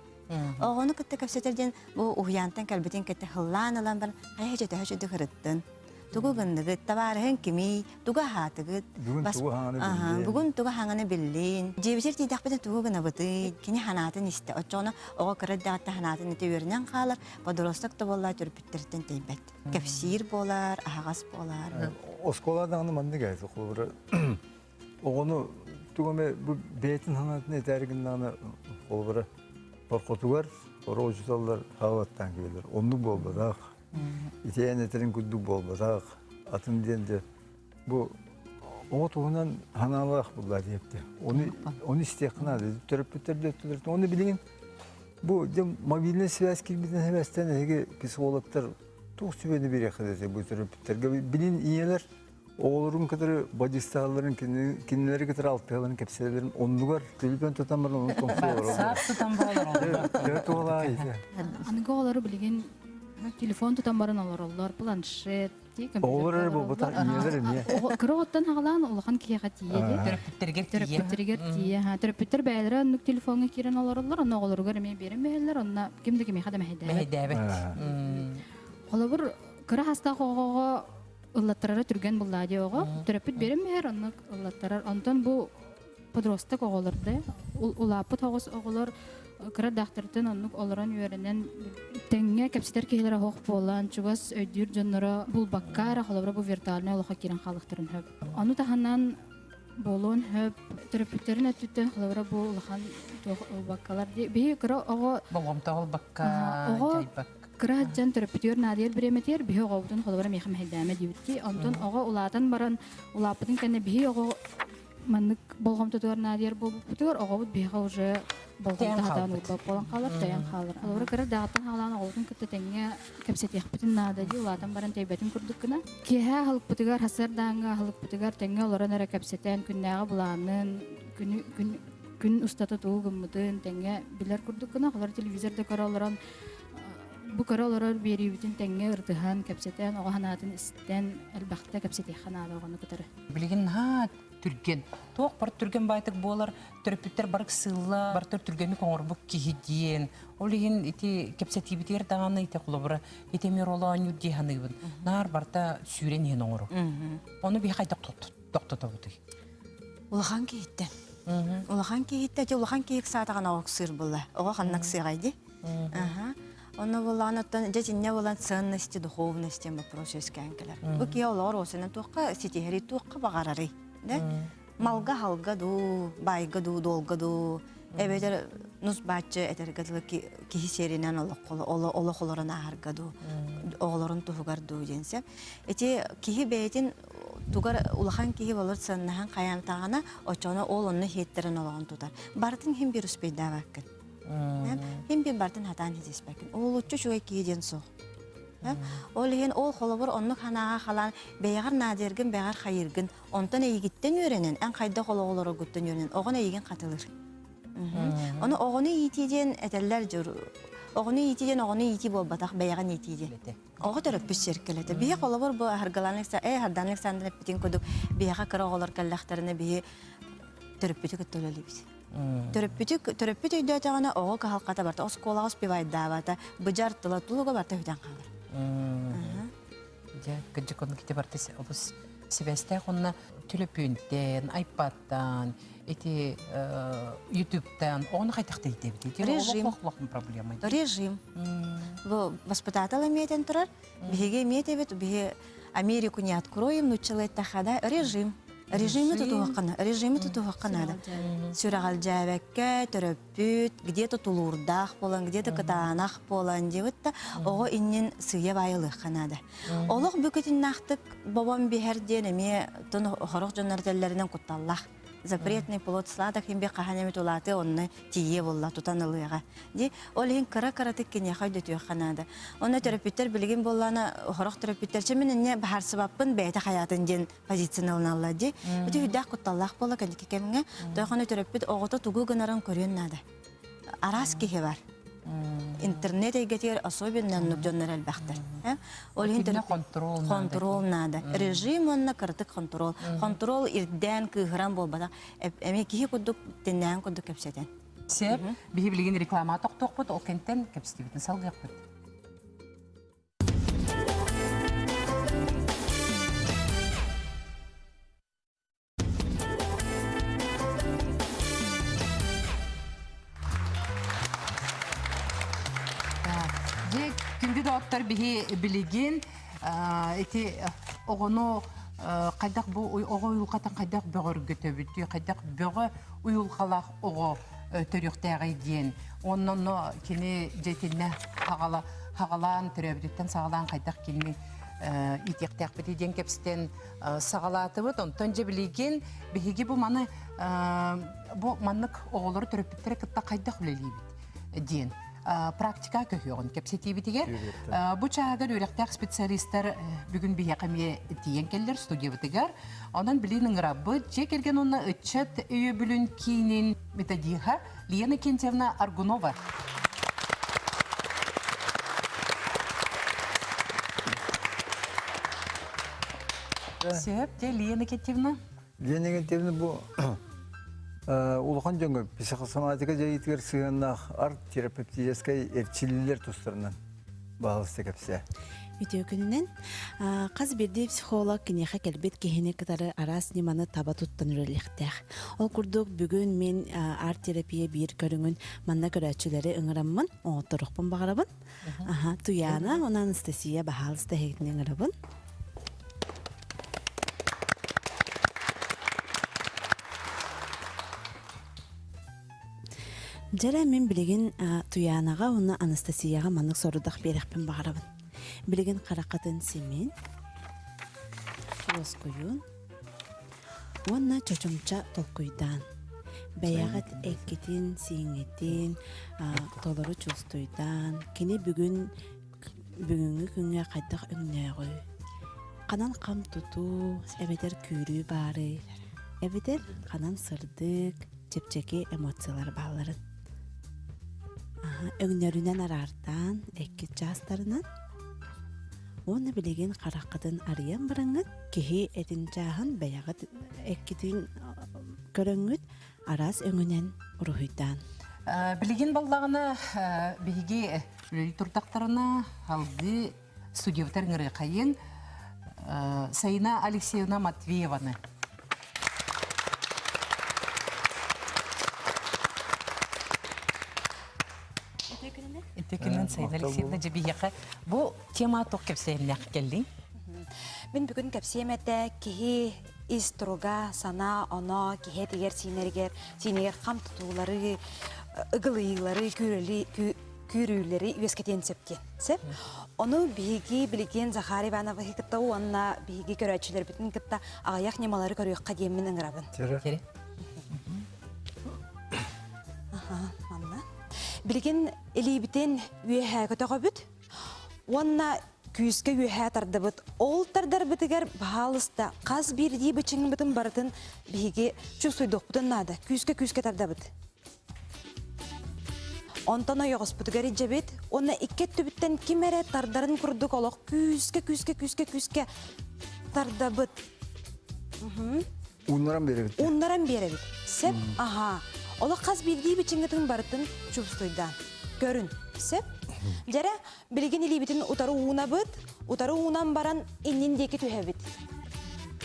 Оҕону кытта кэпсэтэр диэн бу уһуйаантан кэлбитин кытта хыллаан ылан баран хайа төһө чөдө хырыттын. Тугу гынныгыт, табаарыһын кимий, тугу аһаатыгыт? Бүгүн тугу хаҥаны биллин. Бүгүн тугу хаҥаны биллин. Дьиэбитигэр тиийдэхпитинэ тугу гынабытый? Кини ханаатын истэ. Оччоҕуна оҕо кыра эрдэҕиттэн ханаатын ити үөрэнэн хаалар, подросток да буоллаа төрөппүттэриттэн тэйбэт. Кэпсиир буолар, аһаҕас буолар. Оскуола даҕаны маннык ээ, холобура оҕону тугу эмэ бу бэйэтин санаатын этээри гыннаҕына холобура оркотугар оро учууталлар хаалаттаан кэлэллэр. Оннук буолбатах. Итиэн этэрин курдук буолбатах. Атын диэн де бу оҕо туһунан санаалаах булла диэпти. Оны оны истиэххэ наада. Төрөппүттэр да өттүлэр. Оны билигин бу дьэ мобильный связь киирбитин эбэстэн эһиги психологтар туох сүбэни бириэххэ десе бу төрөппүттэргэ билин ийэлэр. Оҕолорун кытары бадьыыстаһалларын, кинилэри кытары алтыһалларын, кэпсэтэллэрин оннугар төлөпүөн тутан баран онон тоҥсуй олороллор. Саап тутан баран олороллор. Төһө туһалаах ити? Аныгы оҕолору билигин телефон тутан баран олороллор, планшет, Оҕолор эрэ буолбатах, ийэлэр эмиэ. Кыра оҕоттон аҕалаан улахан киһиэхэ тиийэ дии. Төрөппүттэригэр тиийэ. Төрөппүттэригэр тиийэ. Төрөппүттэр бэйэлэрэ оннук телефоҥҥа киирэн олороллор, онно оҕолоругар эмиэ биэрэн биһэллэр, онно ким да кимиэхэ да мэһэйдээбэт. Мэһэйдээбэт. Холобур, кыра хастаах оҕоҕо ыллаттарара түргэн буллаа дии оҕо. Төрөппүт биэрэн биһэр, онно ыллаттарар. Онтон бу подросток оҕолор да, улааппыт оҕус оҕолор кыра даахтартан оннук олорон үөрэнэн тэҥҥэ кэпсэтэр киһилэрэ оһох буолан, чугас өйдүүр дьонноро булбакка эрэ холобура бу виртуальнай олоххо киирэн хаалыахтарын сөп. Ону таһынан буолуон сөп төрөппүттэрин өттүттэн холобура бу улахан туох ылбаккалар дии. Биһи кыра оҕо болҕомто ылбакка, оҕо дьайбакка. Кыра дьон төрөппүтүгэр наадыйар бириэмэтигэр биһи оҕобутун холобура миэхэ мэһэйдээмэ диэбиттии. Онтон оҕо улаатан баран, улааппытын кэннэ биһи оҕо маннык болҕомтотугар наадыйар буолбуппутугар оҕобут биһиэхэ уже болҕомто хатаан уурбат буолан хаалар, тэйэн хаалар. Холобура кыра даҕаттан хаалаан оҕобутун кытта тэҥҥэ кэпсэтиэхпитин наада дии, улаатан баран тэйбэтин курдук гына. Киэһэ аһылыкпытыгар, сарсыардааҥҥы аһылыкпытыгар тэҥҥэ олорон эрэ кэпсэтэн, күннээҕи былаанын, күнү, күн, күн устата тугу гыммытын тэҥҥэ билэр курдук гына, холобура телевизор да көрө олорон бу көрө олорор биэриибитин тэҥҥэ ырытыһан, кэпсэтэн, оҕо санаатын истэн, элбэхтэ кэпсэтиэххэ наада оҕону кытары. Билигин наһаа түргэн. Туох бар түргэн баайтык буолар, төрөппүттэр барык сыылла, бартыр түргэнник оҥорбут киһи диэн. Ол иһин ити кэпсэтиибитигэр даҕаны ити холобура ити эмиэ оонньуур дии саныыбын. Наар барта сүүрэн иһин оҥору. Ону биһи хайдах тохтотобутуй? Улахан киһиттэн. Улахан киһиттэн, ити улахан киһи ыксаатаҕына ыксыыр буолла. Оҕо ханна ыксыаҕай дии? Аха. Онно буоллаҕына оттон дьэ итиннэ буолан ценности, духовности диэн вопрос үөскээн кэлэр. Бу киһи олоҕор уосанан туохха ситиһэрий, туохха баҕарарый? Да? Малга-халга дуу, баайга дуу, дуолга дуу, эбэтэр нус бааччы этэргэ дылы киһи сиэринэн олох олорон ааһарга дуу, оҕолорун туһугар дуу диэн сөп. Ити киһи бэйэтин тугар улахан киһи болор сыаннаһан хайаантаҕына, оччоҕуна ол онно иһиэттэрин олоҕун тутар. Барытын иһин биир успейдаабаккын. Хин бир бартын хатаан хитиспэккин. Уһулуччу үчүгэй киһи диэн суох. Ол иһин ол холобур оннук санааҕа халаан бэйэҕэр наадыйаргын бэҕэр хайыыргын онтон эйигиттэн үөрэнэн эн хайдах олоҕу олороргуттан үөрэнэн оҕон эйигин хатылыр. Ону оҕону иитии диэн этэллэр дьур оҕону иитии диэн оҕону иитии буолбатах бэйэҕин иитии диэн. Оҕо төрөппүт сиэркилэтэ. Биһи холобур бу Харгалан э Хардан Александр эппитин курдук биһиэхэ кыра оҕолор кэллэхтэринэ биһи төрөппүтү кытта үлэлиибит. Төрөппүтү төрөппүт өйдөөтөҕүнэ оҕо кыһалҕата барыта оскуолаҕа успевайдаабата, быдьар тыла тулуга барыта бүтэн хаалар. Дьэ, кырдьык оннук ити барыта олус сибээстээх уонна төлөпүөнтэн, айпадтан, ити ютубтан оҕону хайдах тэйдэбит? Режим. Олох проблема. Режим. Бу воспитатель эмиэтэн турар. Биһиги эмиэтэбит, биһи Америку не откроем, нуччалыы эттэххэ да, режим. Режими тутуһуохха режими тутуһуохха наада. Сүрэҕэлдьээбэккэ, төрөппүт, где-то тулуурдаах буолан, где-то кытаанах буолан диэбит да, оҕо иннин сыыйа баайылыахха наада. Олох бүкүтүннаахтык бобон биһэр диэн эмиэ тон хорох дьоннор этэллэринэн кутталлаах. Запретный плод сладок химби хаһан эмит улаатыы онно тиийиэ буолла тутан ылыаҕа. Ди ол иһин кыра-кыратык киниэхэ өйдөтүөххэ наада. Онно төрөппүттэр билигин буоллаана хорох төрөппүттэр чэ мин инньэ баһаарсыбаппын бэйэтэ хайаатын диэн позицияны ылыналлар дии. Ити үрдээх кутталлаах буолла кэнники кэмҥэ. Тойхону төрөппүт оҕото тугу гынарын көрүөн наада. Араас киһи бар. Интернет эйгэтигэр особенно оннук дьоннор элбэхтэр. Ол иһин контрол контрол наада. Режим уонна кыратык контрол. Контрол ирдээн кыыһыран буолбатах. Эмиэ киһи курдук тиннээн курдук кэпсэтэн. Сөп. Биһи билигин реклама тохтуохпут, ол кэнтэн кэпсэтибитин салгыахпыт. Дьэ, күндү доҕоттор, биһи билигин ити оҕону хайдах бу оҕо уйулҕатын хайдах бөҕөргөтөбүтүй, хайдах бөҕө уйулҕалаах оҕо төрүөхтээҕий диэн. Онно онно кини дьэтиннэ хаҕала хаҕалаан төрөөбүтүттэн саҕалаан хайдах кини иитиэхтээхпитий диэн кэпсэтэн саҕалаатыбыт. Онтон дьэ билигин биһиги бу маны бу маннык оҕолору төрөппүттэрэ кытта хайдах үлэлиибит диэн. Практика көһүөҕүн кэпсэтиибитигэр. Бу чааһыгар үөрэхтээх специалистар бүгүн биһиэхэ эмиэ тиийэн кэллэр студиябытыгар. Онон билин ыҥырабыт дьиэ кэргэн уонна ыччат өйөбүлүн киинин методиһа Лена Кентьевна Аргунова. Сөп, де Лена Кентьевна. Лена Кентьевна бу улахан дьоҥҥо психосоматика дьайыытыгар сыһыаннаах арт-терапевтическай эрчиллиилэр тустарынан баһылыста кэпсээ. Үтүө күнүнэн. Хас биирдии психолог киниэхэ кэлбит киһини кытары араас ньыманы таба туттан үлэлиэхтээх. Ол курдук бүгүн мин арт-терапия биир көрүҥүн манна көрөөччүлэри ыҥыраммын оҥотторуохпун баҕарабын. Аха, Туяна уонна Анастасия баһаалыста эһигитин ыҥырабын. Дьэрэ мин билигин Туянаҕа уонна Анастасияҕа маннык сорудах биэрэхпин баҕарабын. Билигин хараххытын симин, уоскуйун уонна чочумча толкуйдаан. Бэйэҕит эккитин, сииҥҥитин толору чувствуйдаан, кини бүгүн бүгүҥҥү күҥҥэ хайдах өҥнөөҕүй? Ханан хам тутуу эбэтэр күүрүү баарый? Эбэтэр ханан сырдык, чэпчэки эмоциялар баалларын? Өҥнөрүнэн араартаан, эккит чаастарынан уонна билигин хараххытын арыйан бараҥҥыт киһи этин чааһын бэйэҕит эккитин көрөҥҥүт араас өҥүнэн уруһуйдаан. Билигин баллаҕына биһиги үлэлии турдахтарына салгыы студиябытар ыҥырыахайын Сайына Алексеевна Матвееваны. Үтүө күнүнэн Сайына Алексеевна дьэ бу тема туох кэпсээннээх кэллиҥ? Мин бүгүн кэпсиэм этэ киһи ис туруга, санаа, оно, киһи этигэр сиинэригэр, сиинигэр хам тутуулары, ыгылыйыылары, күүрүүлэри үөскэтиэн сөп диэн. Сөп? Ону биһиги билигин Захар Ивановиһы кытта уонна биһиги көрөөччүлэрбитин кытта аҕыйах ньымалары көрүөххэ диэммин ыҥырабын. Аха, манна. Билигин илиибитин үөһээ көтөҕөбүт. Уонна күүскэ үөһээ тардыбыт. Ол тардарбытыгар баһаалыста хас биирдии бычыҥмытын барытын биһиги чувствуйдуохпутун наада. Күүскэ-күүскэ тардабыт. Онтон ойоҕоспутугар илдьэбит уонна икки өттүбүттэн ким эрэ тардарын курдук олох күүскэ күүскэ күүскэ күүскэ тардабыт. Ууннаран биэрэбит. Ууннаран биэрэбит. Сеп, аха. Олох хас биирдии бичиҥҥитин барытын чувствуйдаан. Көрүн. Сеп. Дьэрэ, билигин илиибитин утары уунабыт, утары уунан баран иннин диэки түһэбит.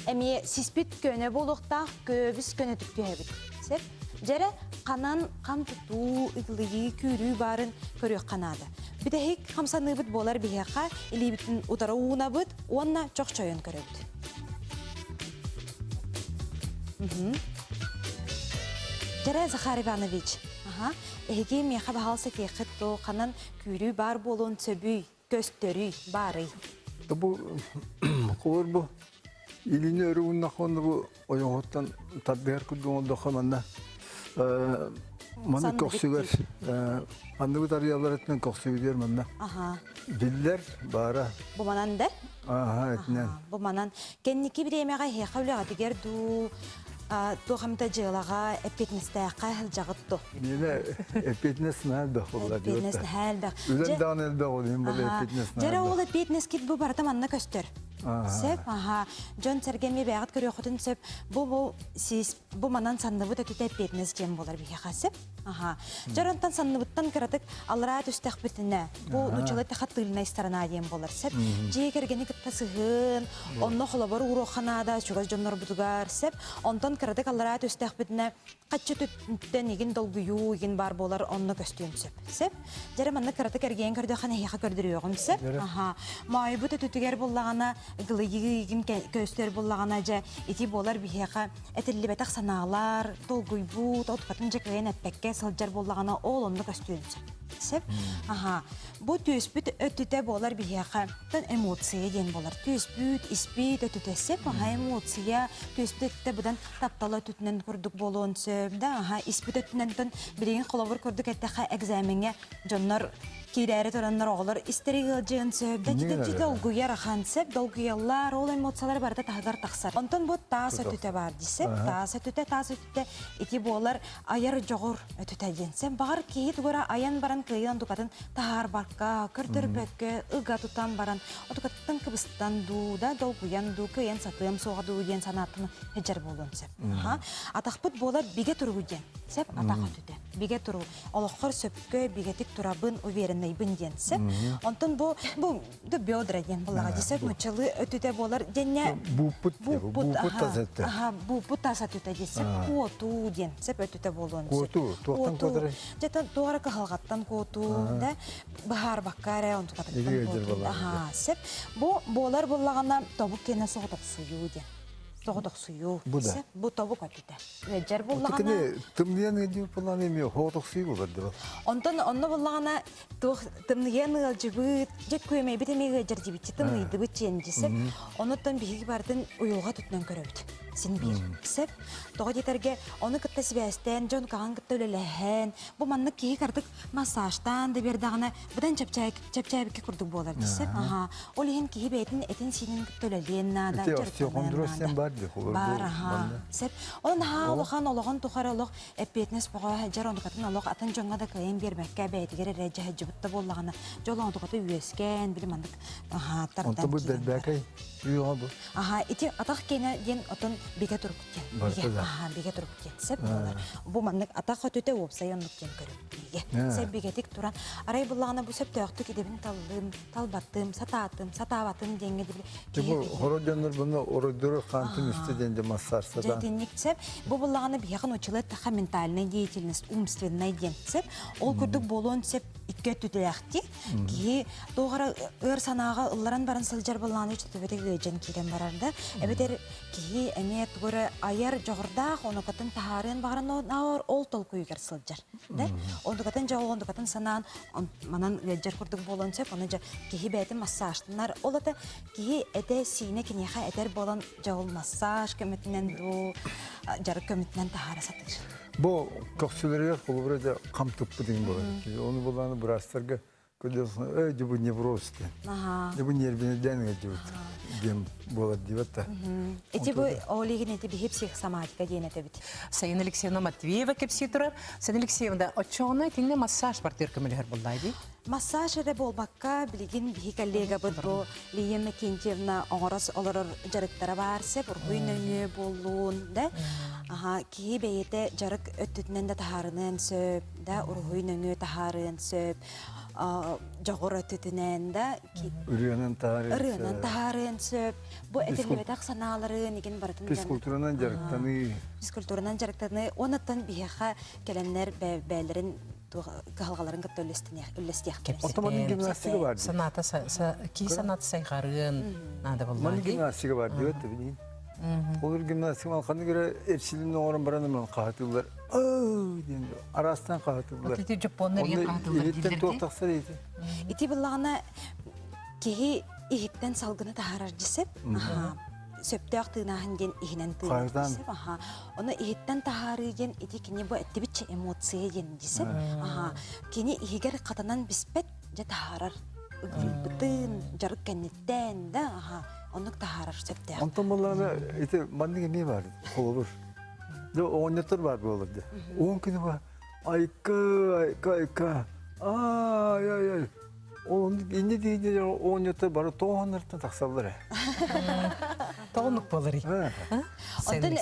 Эмиэ сиспит көнө буолуохтаах, көбүс көнөтүк түһэбит. Сеп. Дьэрэ, ханан хам тутуу, ыгылыйыы, күүрүү баарын көрүөххэ наада. Бүтэһик хамсаныыбыт буолар биһиэхэ илиибитин утары уунабыт уонна чохчойон көрөбүт. Дьэрэ Захар Иванович, аха, эһиги миэхэ баһаалса этиэххит дуо, ханан күүрүү баар буолуон сөбүй, көстөрүй, баарый? Бу холор бу илини өрө ууннахха уонна бу ойоҕоһуттан тардыһар курдук оҥордоххо манна маны көхсүгэр анныбыт арыйаллар этинэн көхсүгүтүгэр манна биллэр баара Бу манан да? Ааһа этинэн. Бу манан кэнники бириэмэҕэ эһиэхэ үлэҕитигэр дуу туох эмитэ дьыалаҕа эппиэтинэстээххэ сылдьаҕыт дуо? Миэнэ эппиэтинэс наһаа элбэх буолла Эппиэтинэс наһаа элбэх. Үлэм даҕаны элбэх ол иһин буолла эппиэтинэс наһаа Дьэрэ ол эппиэтинэскит бу барыта манна көстөр. Сөп, аха. Дьон-сэргэ эмиэ бэйэҕит көрүөххүтүн сөп. Бу бу сис бу манан санныбыт өтүтэ эппиэтинэс диэн буолар биһиэхэ сөп. Аха. Дьэр онтон санныбыттан кыратык аллараа түстэхпитинэ, бу нууччалыы эттэххэ тыльная сторона диэн буолар сөп. Дьиэ кэргэни кытта сыһыан, онно холобур ууруохха наада чугас дьоннорбутугар сөп. Онтон кыратык аллараа түстэхпитинэ, хаччы түттэн игин долгуйуу игин баар буолар онно көстүөн сөп. Сөп. Дьэрэ манна кыратык эргийэн көрдөххө эһиэхэ көрдөрүөҕүм сөп. Аха. Моойбут өтүтүгэр буллаҕына Ыгылыйыы көстөр буллаҕына дьэ ити буолар биһиэхэ этиллибэтэх санаалар, долгуйбут, отукатын дьэ кыайан эппэккэ сылдьар буоллаҕына ол онно көстүөн сөп. Сөп. Аха. Бу түөспүт өттүтэ буолар биһиэхэ эмоция диэн буолар. Түөспүт, испит өттүтэ сөп. Аха эмоция түөспүт өттүтэ быдан таптал өттүтүнэн курдук буолуон сөп да. Аха испит өттүнэн билигин холобур курдук эттэххэ экзамеҥҥа дьоннор киирээри тураннар оҕолор истэри ыалдьыан сөп, да читэ долгуйар ахан сөп, долгуйаллар, ол эмоциялар барыта таһыгар тахсар. Онтон бу таас өтүтэ бар дисеп, таас өтүтэ, таас өтүтэ ити буолар айар дьоҕур өтүтэ диэн. Сен баҕар киһи тугара айан баран кыайан дукатын таһаарбакка, көрдөрбөккө, ыга тутан баран, отукаттан кыбыстан дуу, да долгуйан дуу, кыайан сатыам суоҕа дуу диэн санааттан хеджер буолуон сөп. Атахпыт буолар бигэ туругу диэн. Сеп атах өтүтэ. Бигэ туруу. Олоххор сөпкө бигэтик турабын, уверенныйбын диэн сөп. Онтон бу бу бедра диэн буллаҕа дии сөп муччалыы өтүтэ буолар диэнне бууппут бууппут тас өттө. Аха, бууппут тас өтүтэ дии сөп. Куотуу диэн сөп өтүтэ буолуон сөп. Куотуу, туохтан куотарый? Дьэ туох эрэ кыһалҕаттан куотуу, да быһаарбакка эрэ онтукатыттан куотуу. Аха, сөп. Бу буолар буллаҕына тобук киэнэ соҕотохсуйуу диэн. Соҕотохсуйуу. Бу да. Бу тобук өтүтэ. Ыалдьар буллаҕына тымныйан ыалдьыбыт буоллаҕына эмиэ хоотохсуйуу буолар дуо? Онтон онно буллаҕына туох тымныйан ыалдьыбыт, дьэ күөмэйбит эмиэ ыалдьар дибитчи тымныйдыбыт диэн дьисеп. Онуттан биһиги барытын уйулҕа тутунан көрөбүт. Син биир. Сеп. Тоҕо диэтэргэ ону кытта сибээстээн дьон хаҕан кытта үлэлэһэн, бу маннык киһи картык массажтаан да биэрдэҕинэ быдан чэпчээбиккэ курдук буолар дисеп. Аха. Ол иһин киһи бэйэтин этин-сиинин кытта үлэлиэн наада, Ити остеохондроз диэн баар дии, холобур Баар, аха. Сеп. Ол наһаа улахан олоҕун тухары олох эппиэтинэс бөҕө дьар онтукатын олох атын дьоҥҥо да кыайан биэрбэккэ бэйэтигэр эрэ дьаһайдьыбыт да буоллаҕына дьол онтуката үөскээн били маннык аха тардан Онто бу бэрбээкэй үйэҕэ бу. Аха ити атах киэнэ диэн отон бигэ турук диэн. Аха бигэ турук диэн сеп буолар. Бу маннык атах өтүтэ уопсай оннук диэн көрүк бигэ. Сеп бигэтик туран арай буллаҕына бу сөптөөхтүк идэбин таллым, талбаттым, сатаатым, сатаабатым диэҥҥэ дибили. Бу хоро дьоннор буну оройдору хаантын үстэ диэн де массажтадан. Дьэтинник сеп. Бу буллаҕына биһиэхэ нууччалыы таха ментальная деятельность, умственная диэн сеп. Ол курдук буолуон сеп икки өттүтэлээхти. Киһи туох эрэ ыар санааҕа ылларан баран сылдьар буоллаҕына үчүтүбэтик ыалдьан киирэн барар да. Эбэтэр киһи эмиэ тугу эрэ айар дьоҕурдаах, онукатын таһаарыан баҕаран ол толкуйугар сылдьар. Да? Онукатын дьэ ол онукатын санаан манан ыалдьар курдук буолуон сөп. Ону дьэ киһи бэйэтин массажтанар. Ол ата киһи этэ-сиинэ киниэхэ этэр буолан дьэ ол массаж көмөтүнэн дуу, дьарык көмөтүнэн таһаара сатыыр. Бу көхсүлэригэр холобура дьэ хам туппут иҥ буолар. Ону булааны быраастарга көрдөрсөн, эй, дьэ бу невроз диэн. Дьэ бу нервинэйдээн ыалдьыбыт диэн буолар диэбэт да. Ити бу ол иһин ити биһи психосоматика диэн этэбит. Сайын Алексеевна Матвеева кэпсии турар. Сайын Алексеевна, оччоҕуна итиннэ массаж бартыыр көмөлөһөр буоллаа дии? Массаж эрэ буолбакка, билигин биһи коллегабыт бу Лия Иннокентьевна оҥорос олорор дьарыктара баар сеп, урбуй нөҥүө буоллун да. Аха, киһи бэйэтэ дьарык өттүтүнэн да таһаарыныан сөп, да уруһуй нөҥүө таһаарыан сөп, дьоҕур өттүтүнэн да ырыанан таһаарыан ырыанан таһаарыан сөп. Бу этиллибэтэх санааларын игин барытын физкультуранан дьарыктаныы. Физкультуранан дьарыктаныы. Онуттан биһиэхэ кэлэннэр бэйэлэрин кыһалҕаларын кытта үллэстиэхтэрэ. Оттон маннык гимнастика бар дии. Санаата кии санаата сайҕарыан наада буоллаа Маннык гимнастика бар диэбэт да билигин. Ол гимнастика малханы көрө эрчилин оҥорон баран ыман хаһытыллар. диэн араастан хаһытыллар. Ити дьоппуоннар иһин хаһытыллар дииллэр туох тахсар ити? Ити буллаҕына киһи иһиттэн салгыны таһаарар дьисеп. Сөптөөх тыынааһын диэн иһинэн тыынар дьисеп. Ону иһиттэн таһаарыы диэн ити кини бу эттибитчэ эмоция диэн дьисеп. Кини иһигэр хатанан биспэт дьэ таһаарар ыгылыйбытын, дьарык кэнниттэн да аха оннук таһаарар сөптөөх. Онтон буоллаҕына ити маннык эмиэ баар холобур. Дьэ оҕонньоттор баар буолар дьэ. Уон күнү ба айка айка айка ай ай ай Ол инни диинде оҕонньоттор бары тоҕоннортон тахсаллар ээ. Тоҕонук буоларый? Онтон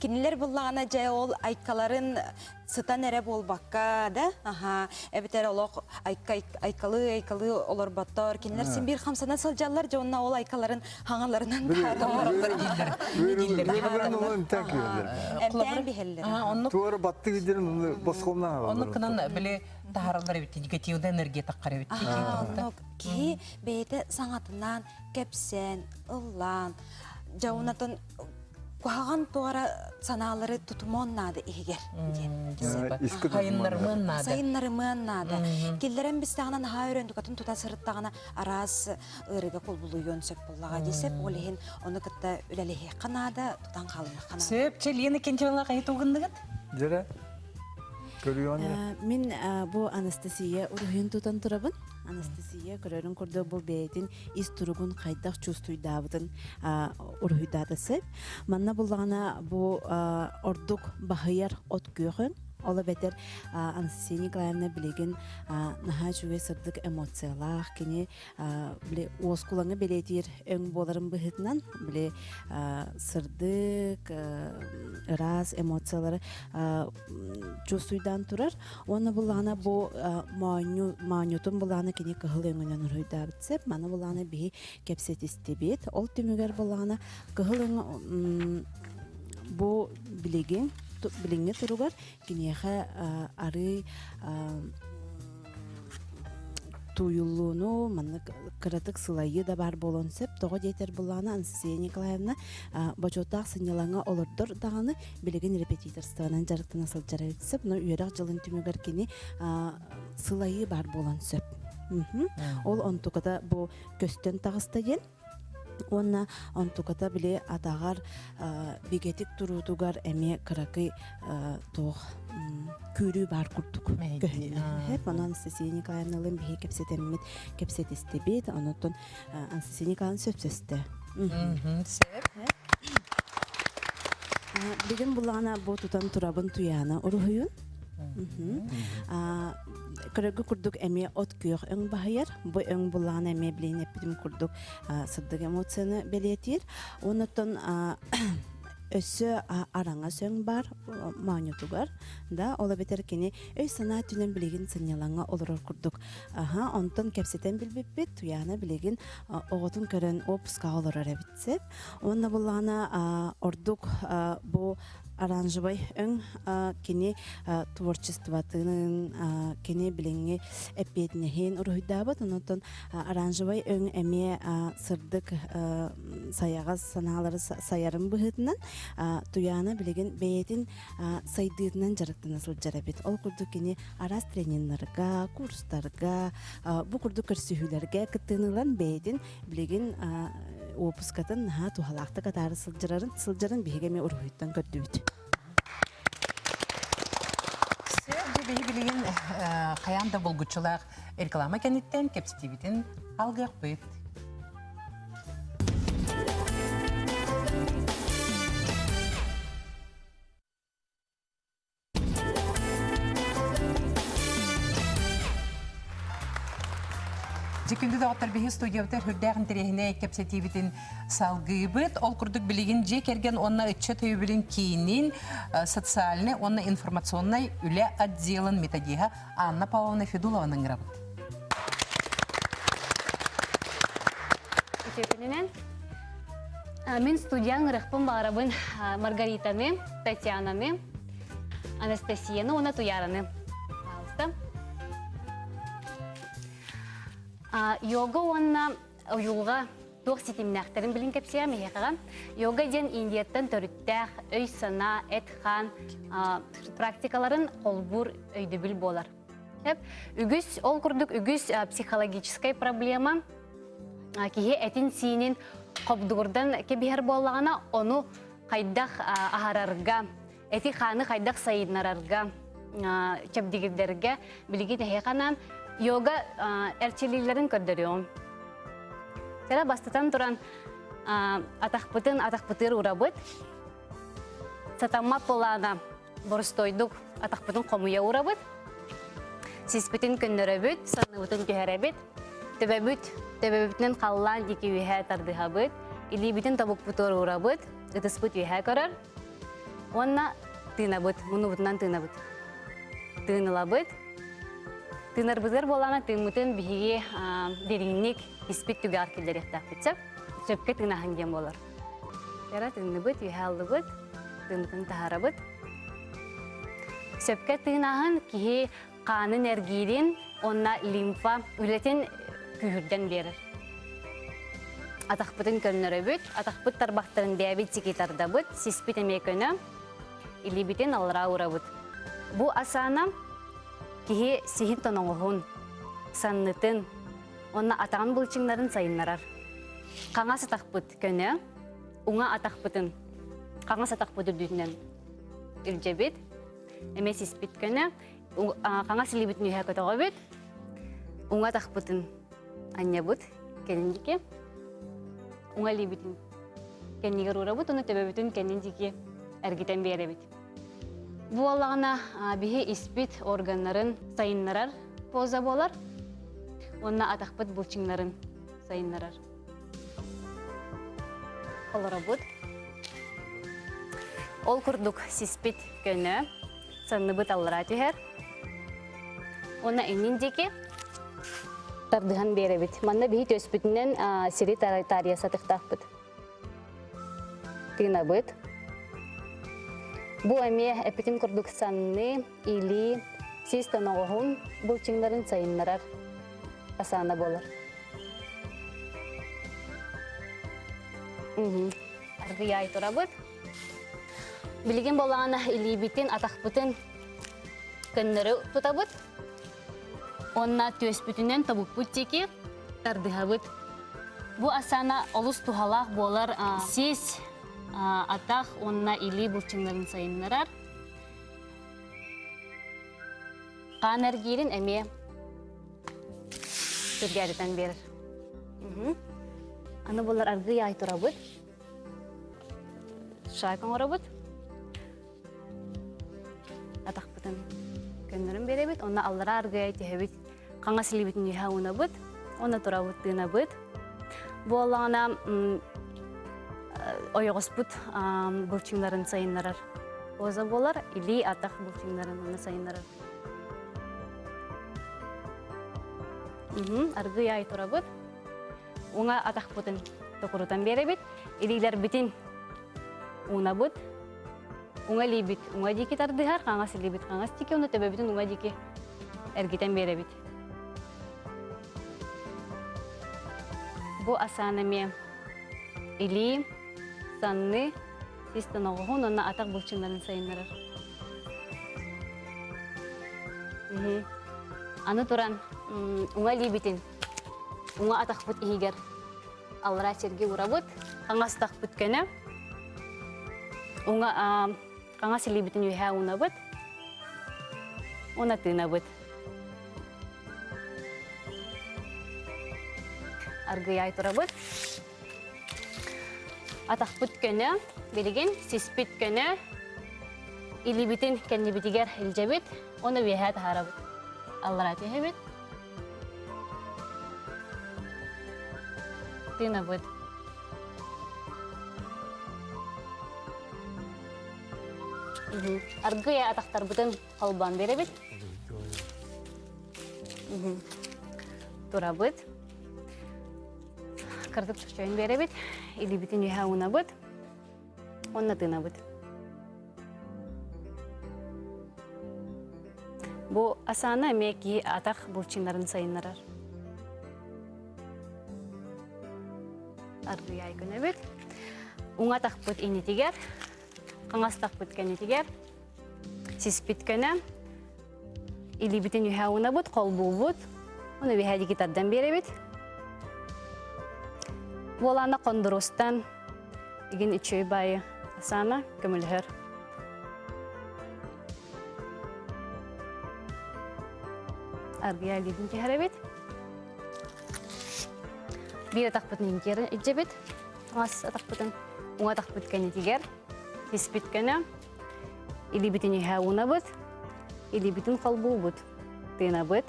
кинилэр буллаҕына дьэ ол айкаларын сытан эрэ буолбакка да, аха, эбэтэр олох айка айкалыы айкалыы олорботтор. Кинилэр син биир хамсана сылдьаллар, дьэ онно ол айкаларын хаҥаларынан Тоҥороллор дииллэр. Дииллэр. Эмтээн биһэллэр. Оннук Туора баттык идерин оны босхомнан Оннук гынан били таһараллар эбит, негативная энергия таххар эбит. Оннук киһи бэйэтэ саҥатынан кэпсээн, ыллаан, дьэ онотон куһаҕан туора санаалары тутумуон наада иһигэр диэн. Сайыннарымыан наада. Сайыннарымыан наада. Киллэрэн бистэҕинэ наһаа өрөн дукатын тута сырыттаҕына араас ыарыыга кулбулуйуон сөп буоллаҕа дии сөп. Ол иһин ону кытта үлэлэһиэххэ наада, тутан хаалымыахха наада. Сөп, чэ Лена Кенчевала хайы тугунныгыт? Дьэрэ, көрүөн Мин бу Анастасия уруһуйун тутан турабын. Анастасия көрөрүн курдук бу бэйэтин ис туругун хайдах чувствуйдаабытын уруһуйдаата сөп. Манна буллаҕына бу ордук баһыйар от күөх өҥ. Ол эбэтэр Анастасия Николаевна билигин наһаа үчүгэй сырдык эмоциялаах, кини били уоскулаҥы бэлиэтиир өҥ буоларын быһыытынан били сырдык, ыраас эмоциялары чувствуйдаан турар. Уонна буллаҕына бу моонньу, моонньутун буллаҕына кини кыһыл өҥүнэн уруһуйдаабыт сөп. Маны буллаҕына биһи кэпсэтистибит. Ол түмүгэр буллаҕына кыһыл өҥ бу билигин билиҥҥи туругар киниэхэ арыый тууйуллууну маннык кыратык сылайыы да баар буолуон сөп. Тоҕо диэтэр буллаҕына Анастасия Николаевна бочуоттаах сынньалаҥҥа олордор даҕаны билигин репетиторствонан дьарыктана сылдьар эбит сөп. Но үөрэх дьылын түмүгэр кини сылайыы баар буолан сөп. Ол онтуката бу көстөн таҕыста диэн Уонна онтуката били атаҕар бигэтик туруутугар эмиэ кыракый туох күүрүү баар курдук көһүннэ. Ону Анастасия Николаевналыын биһи кэпсэтэммит, кэпсэтистибит. Онотон Анастасия Николаевна сөпсөстө. Сөп. Билигин буллаҕына бу тутан турабын туйаана уруһуйун. Көрөргө курдук эмиэ от күөх өҥ баһыйар. Бу өҥ буллаҕына эмиэ билигин эппитим курдук сырдык эмоцияны бэлиэтиир. Оннуттан өссө араҥас өҥ баар моонньутугар да ол эбэтэр кини өй-санаа өттүнэн билигин сынньалаҥҥа олорор курдук. Аха, онтон кэпсэтэн билбиппит Туйаана билигин оҕотун көрөн отпускаҕа олорор эбит сөп. Уонна буллаҕына ордук бу оранжевай өҥ кини творчествотын, кини билиҥҥи эппиэтинэһин уруһуйдаабыт. Онон оранжевай өҥ эмиэ сырдык сайаҕас санаалары сайарын быһыытынан Туйаана билигин бэйэтин сайдыытынан дьарыктана сылдьар эбит. Ол курдук кини араас трениннарга, курстарга, бу курдук көрсүһүүлэргэ кыттыыны ылан бэйэтин билигин уоппускатын наһаа туһалаахтык атаара сылдьарын, сылдьарын биһиги эмиэ уруһуйтан көрдүбүт. Сөп, биһи билигин хайаан да булгуччулаах реклама кэнниттэн кэпсэтиибитин алгыахпыт. Дьэ күндү доҕоттор биһи студиябытыгар сүрдээх интэриэһинэй кэпсэтиибитин салгыыбыт. Ол курдук билигин дьиэ кэргэн уонна ыччат өйөбүлүн киинин социальнай уонна информационнай үлэ отделын методиһа Анна Павловна Федулованы ыҥырабыт. Үтүө күнүнэн. Мин студиян ыҥырыахпын баҕарабын Маргаританы, Татьянаны, Анастасияны уонна Туяраны. Пожалуйста. Йога уонна уйулҕа туох ситимнээхтэрин билин кэпсиэм эһиэхэҕэ. Йога диэн Индияттан төрүттээх өй-санаа, эт-хаан практикаларын холбуур өйдөбүл буолар. Үгүс, ол курдук үгүс психологическай проблема киһи этин-сиинин хобдугурдан кэбиһэр буоллаҕына, ону хайдах аһарарга, эти-хааны хайдах сайыннарарга, чэбдигирдэргэ билигин эһиэхэ анаан йога эрчиллиилэрин көрдөрүөҕүм. Кэрэ бастатан туран атахпытын атахпытыгар урабыт. Сатаммат буолаана боростуойдук атахпытын хомуйа урабыт. Сиспитин көннөрөбүт, санныбытын түһэрэбит. Төбөбүт, төбөбүтүнэн халлаан диэки үөһэ тардыһабыт. Илиибитин тобукпутугар уурабыт, ытыспыт үөһэ көрөр. Уонна тыынабыт, муннубутунан тыынабыт. Тыынылабыт. Тыынарбытыгар буоллаҕына тыыммытын биһиги дириҥник испит түгэҕэр киллэриэхтээхпит сөп. Сөпкө тыынаһын диэн буолар. Кэра тыынныбыт, үөһэ аллыбыт, тыынбытын таһаарабыт. Сөпкө тыынаһын киһи хаанын эргиирин уонна лимфа үлэтин күүһүрдэн биэрэр. Атахпытын көннөрөбүт, атахпыт тарбахтарын бэйэбит сики тардабыт, сиспит эмиэ көнө, илиибитин аллараа уурабыт. Бу асана киһи сиһин тоноҕоһун, саннытын уонна атаҕын былчыҥнарын сайыннарар. Хаҥас атахпыт көнө, уҥа атахпытын хаҥас атахпыт үрдүнэн илдьэбит, эмиэ сиспит көнө, хаҥас илиибитин үөһэ көтөҕөбүт, уҥа атахпытын анньабыт кэннин диэки, уҥа илиибитин кэннигэр уурабыт уонна төбөбүтүн кэннин диэки эргитэн биэрэбит. Бу буоллаҕына биһи испит органнарын сайыннарар поза буолар уонна атахпыт былчыҥнарын сайыннарар. Олоробут. Ол курдук сиспит көнө, санныбыт аллараа түһэр. Уонна иннин диэки тардыһан биэрэбит. Манна биһи түөспүтүнэн сири таарыйа сатыахтаахпыт. Тыынабыт. Бу эмиэ эппитим курдук санны, илии, сис тоноҕоһун былчыҥнарын сайыннарар асаана буолар. Аргыйаай турабыт. Билигин буоллаҕына илиибитин, атахпытын көннөрү тутабыт. Уонна түөспүтүнэн тобукпут диэки тардыһабыт. Бу асана олус туһалаах буолар сис, атах уонна илии былчыҥнарын сайыннарар. Хаан эргиирин эмиэ түргээритэн биэрэр. Аны булар аргыый аай турабыт. Шаг оҥоробут. Атахпытын көннөрөн биэрэбит. Онно аллараа аргыый түһэбит. Хаҥас илиибитин үөһэ уунабыт. Онно турабыт, тыынабыт. Буоллаҕына ойоҕоспут былчыҥнарын сайыннарар поза буолар. Илии, атах былчыҥнарын онно сайыннарар. Аргыый аай турабыт. Уҥа атахпытын токурутан биэрэбит. Илиилэрбитин уунабыт. Уҥа илиибит уҥа диэки тардыһар, хаҥас илиибит хаҥас диэки, уонна төбөбүтүн уҥа диэки эргитэн биэрэбит. Бу асаан эмиэ илии, санны, сис тоноҕоһун уонна атах былчыҥнарын сайыннарар. Аны туран уҥа илиибитин уҥа атахпыт иһигэр аллараа сиргэ уурабыт, хаҥас атахпыт көнө, уҥа хаҥас илиибитин үөһээ уунабыт, уонна тыынабыт. Аргыйаай турабыт. Атахпыт көнө, билигин сиспит көнө, илиибитин кэннибитигэр илдьэбит, уонна үөһээ таһаарабыт. Аллараа түһэбит. Тыынабыт. Аргыйа атахтарбытын холбоон биэрэбит. Турабыт. Кырдык чочойун биэрэбит. Илиибитин үөһэ уунабыт. Уонна тыынабыт. Бу асана эмиэ киһи атах булчиннарын сайыннарар. Аргыйай көнөбүт. Уҥа атахпыт иннитигэр, хаҥас атахпыт кэннитигэр, сиспит көнө, илиибитин үһэ уунабыт, холбуубут, уну үһэ диэки тардан биэрэбит. Буолаана кондурустан игин үчүгэй баайы асаана көмөлөһөр. Аргыйа илиитин түһэрэбит. Биир атахпытын интиэрин илдьэбит. Мас атахпытын уҥа атахпыт кэннитигэр испит көнө. Илиибитин үһэ уунабыт, илиибитин холбуубут, тыынабыт.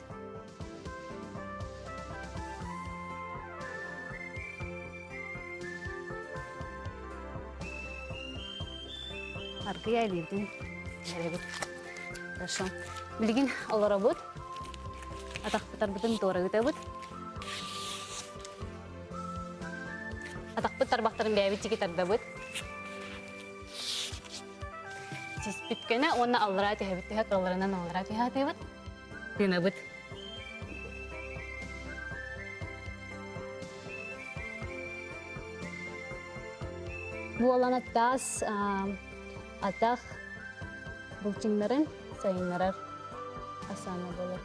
Аргыйа илиибитин түһэрэбит. Хорошо. Билигин олоробут. Атахпытарбытын туора ыытабыт. Атахпыт тарбахтарын бэйэбит чики тардабыт. Сиспит көнө уонна аллараа түһэбит түһэ кыраларынан аллараа түһэ сатыыбыт. Тыынабыт. Буолан таас атах былчыҥнарын сайыннарар асана буолар.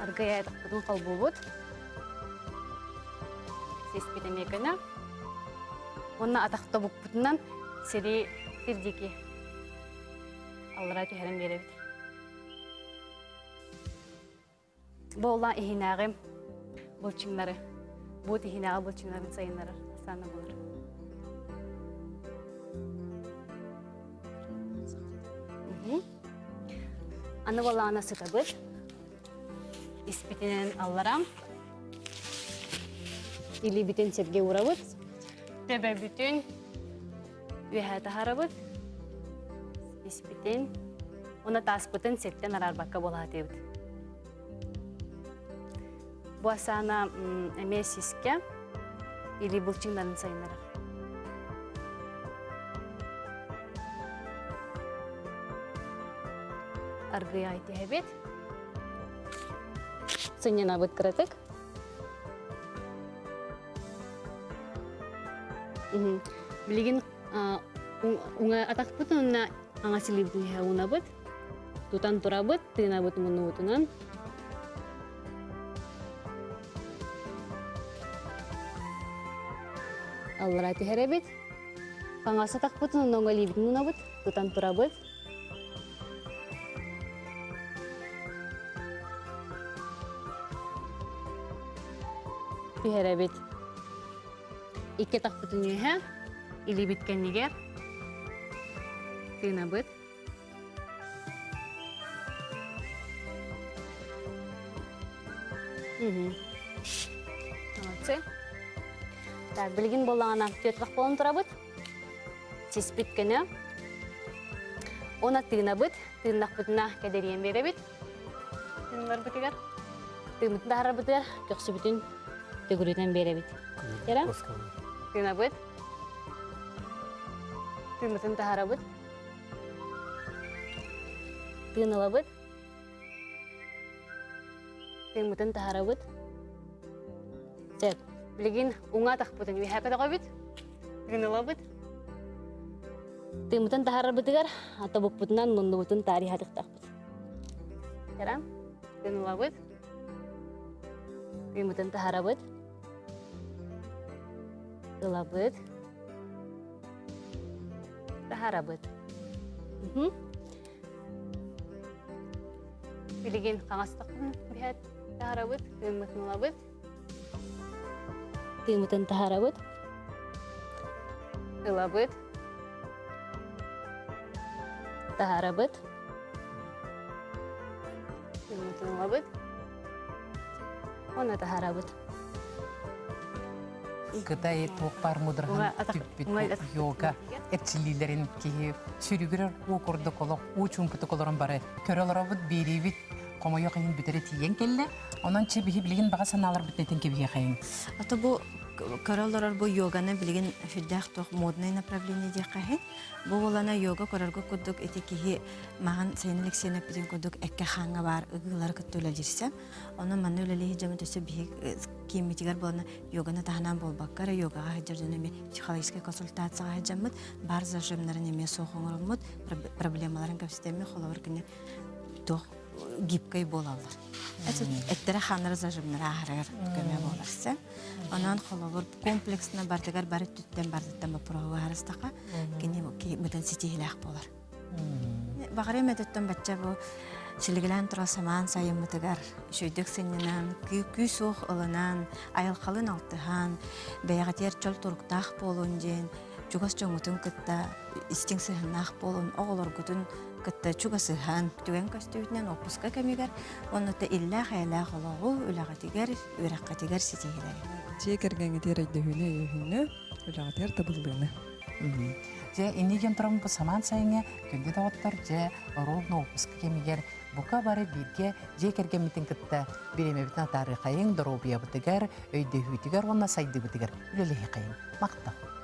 Аргыйа атахпытын холбуубут. Сиспит эмиэ көнө. Уонна атах тобукпутунан сири сир диэки аллара түһэрэн биэрэбит. Буолла иһинээҕи былчыҥнары, буут иһинээҕи былчыҥнарын сайыннарар асана буолар. Аны буоллаҕына сытабыт. Испитинэн алларам. Илиибитин сиргэ уурабыт. Төбөбүтүн үөһэ таһаарабыт. Испитин уонна тааспытын сиртэн араарбакка буолаатыыбыт. Бу асаана эмиэ сискэ или былчыҥнарын сайыннарар. Аргыйа айтиһэбит. Сынньанабыт кыратык. Билигин уҥа атахпыт уонна аҥас илиибитин иһэ уунабыт. Тутан турабыт, тыынабыт муннубутунан. Аллара түһэрэбит. Хаҥас атахпытын уонна уҥа илиибитин уунабыт, тутан турабыт. Түһэрэбит. Икки атахпытын үөһэ, илиибит кэннигэр тыынабыт. Молодцы. Так, билигин буоллаҕына түөрт буолан турабыт. Сиспит көнө. Уонна тыынабыт. Тыыннахпытына кэдэриэн биэрэбит. Тыыннарбытыгар. Тыыммытын таһаарарбытыгар көхсүбүтүн төгүрүтэн биэрэбит. Кэрэ? Тыынабыт. Тыыммытын таһаарабыт. Тыын ылабыт. Тыыммытын таһаарабыт. Сөп. Билигин уҥа атахпытын үөһэ көтөҕөбүт. Тыын ылабыт. Тыыммытын таһаарарбытыгар тобукпутунан муннубутун таарыйа сатыахтаахпыт. Кэрэ. Тыын ылабыт. Тыыммытын таһаарабыт. Ылабыт. Таһаарабыт. Билигин хаҥас биһэт таһаарабыт, тыыммытын ылабыт. Тыыммытын таһаарабыт. Ылабыт. Таһаарабыт. Тыыммытын ылабыт. Уонна таһаарабыт. Кытай туох баар мудраһын түппүт йога эрчиллиилэрин киһи сүрүгүрэр уу курдук олох уу чуумпутук олорон бары көрө олоробут биэриибит хомойуох иһин бүтэрэ тиийэн кэллэ. Онон чэ биһи билигин баҕа санааларбыт этин кэбиһиэхэйиҥ. Ото бу көрө олорор бу йоганы билигин сүрдээх туох модный направление диэххэ иһин. Бу буолана йога көрөргө курдук ити киһи маҕан Сайын Алексеевна эппитин курдук эккэ хааҥҥа баар ыгыылары кытта үлэлиирсэ. Онон манна үлэлии сылдьаммыт өссө биһи кииммитигэр буолана йоганы таһынан буолбакка эрэ йогаҕа сылдьар дьон эмиэ психологическай консультацияҕа сылдьаммыт бар зажимнарын эмиэ суох оҥороммут проблемаларын кэпсэтэммит холобур кини туох гибкай буолаллар. Эттэрэ хааннара зажимнара ааһарыгар көмө буолар сэ. Онон холобур комплексно бардыгар бары түттэн бардыттан боппуруоһу быһаарыстаха кини бытын ситиһилээх буолар. Баҕарыам өтөттөн бачча бу силигилээн турар самаан сайыммытыгар үчүгэйдик сынньанан, күүс-уох ылынан, айылҕалыын алтыһан, бэйэҕитигэр чөл туруктаах буолун диэн чугас дьоҥҥутун кытта истиҥ сыһыаннаах буолун, оҕолоргутун кытта чугасыһан, түгэн көстүүтүнэн уоппуска кэмигэр уонна да иллээх-эйэлээх олоҕу үлэҕитигэр, үөрэххитигэр ситиһиилэри. Дьиэ кэргэҥҥитигэр өйдөһүүнү, өйөһүүнү, үлэҕитигэр табыллыыны. Дьэ, инни диэн туран бу самаан сайыҥҥа күндү доҕоттор, дьэ, ровно отпуск кэмигэр бука бары бииргэ дьиэ кэргэммитин кытта бириэмэбитин атаарыахайыҥ, доруобуйабытыгар, өйдөһүүтүгэр уонна сайдыыбытыгар үлэлэһиэхэйиҥ. Махтал!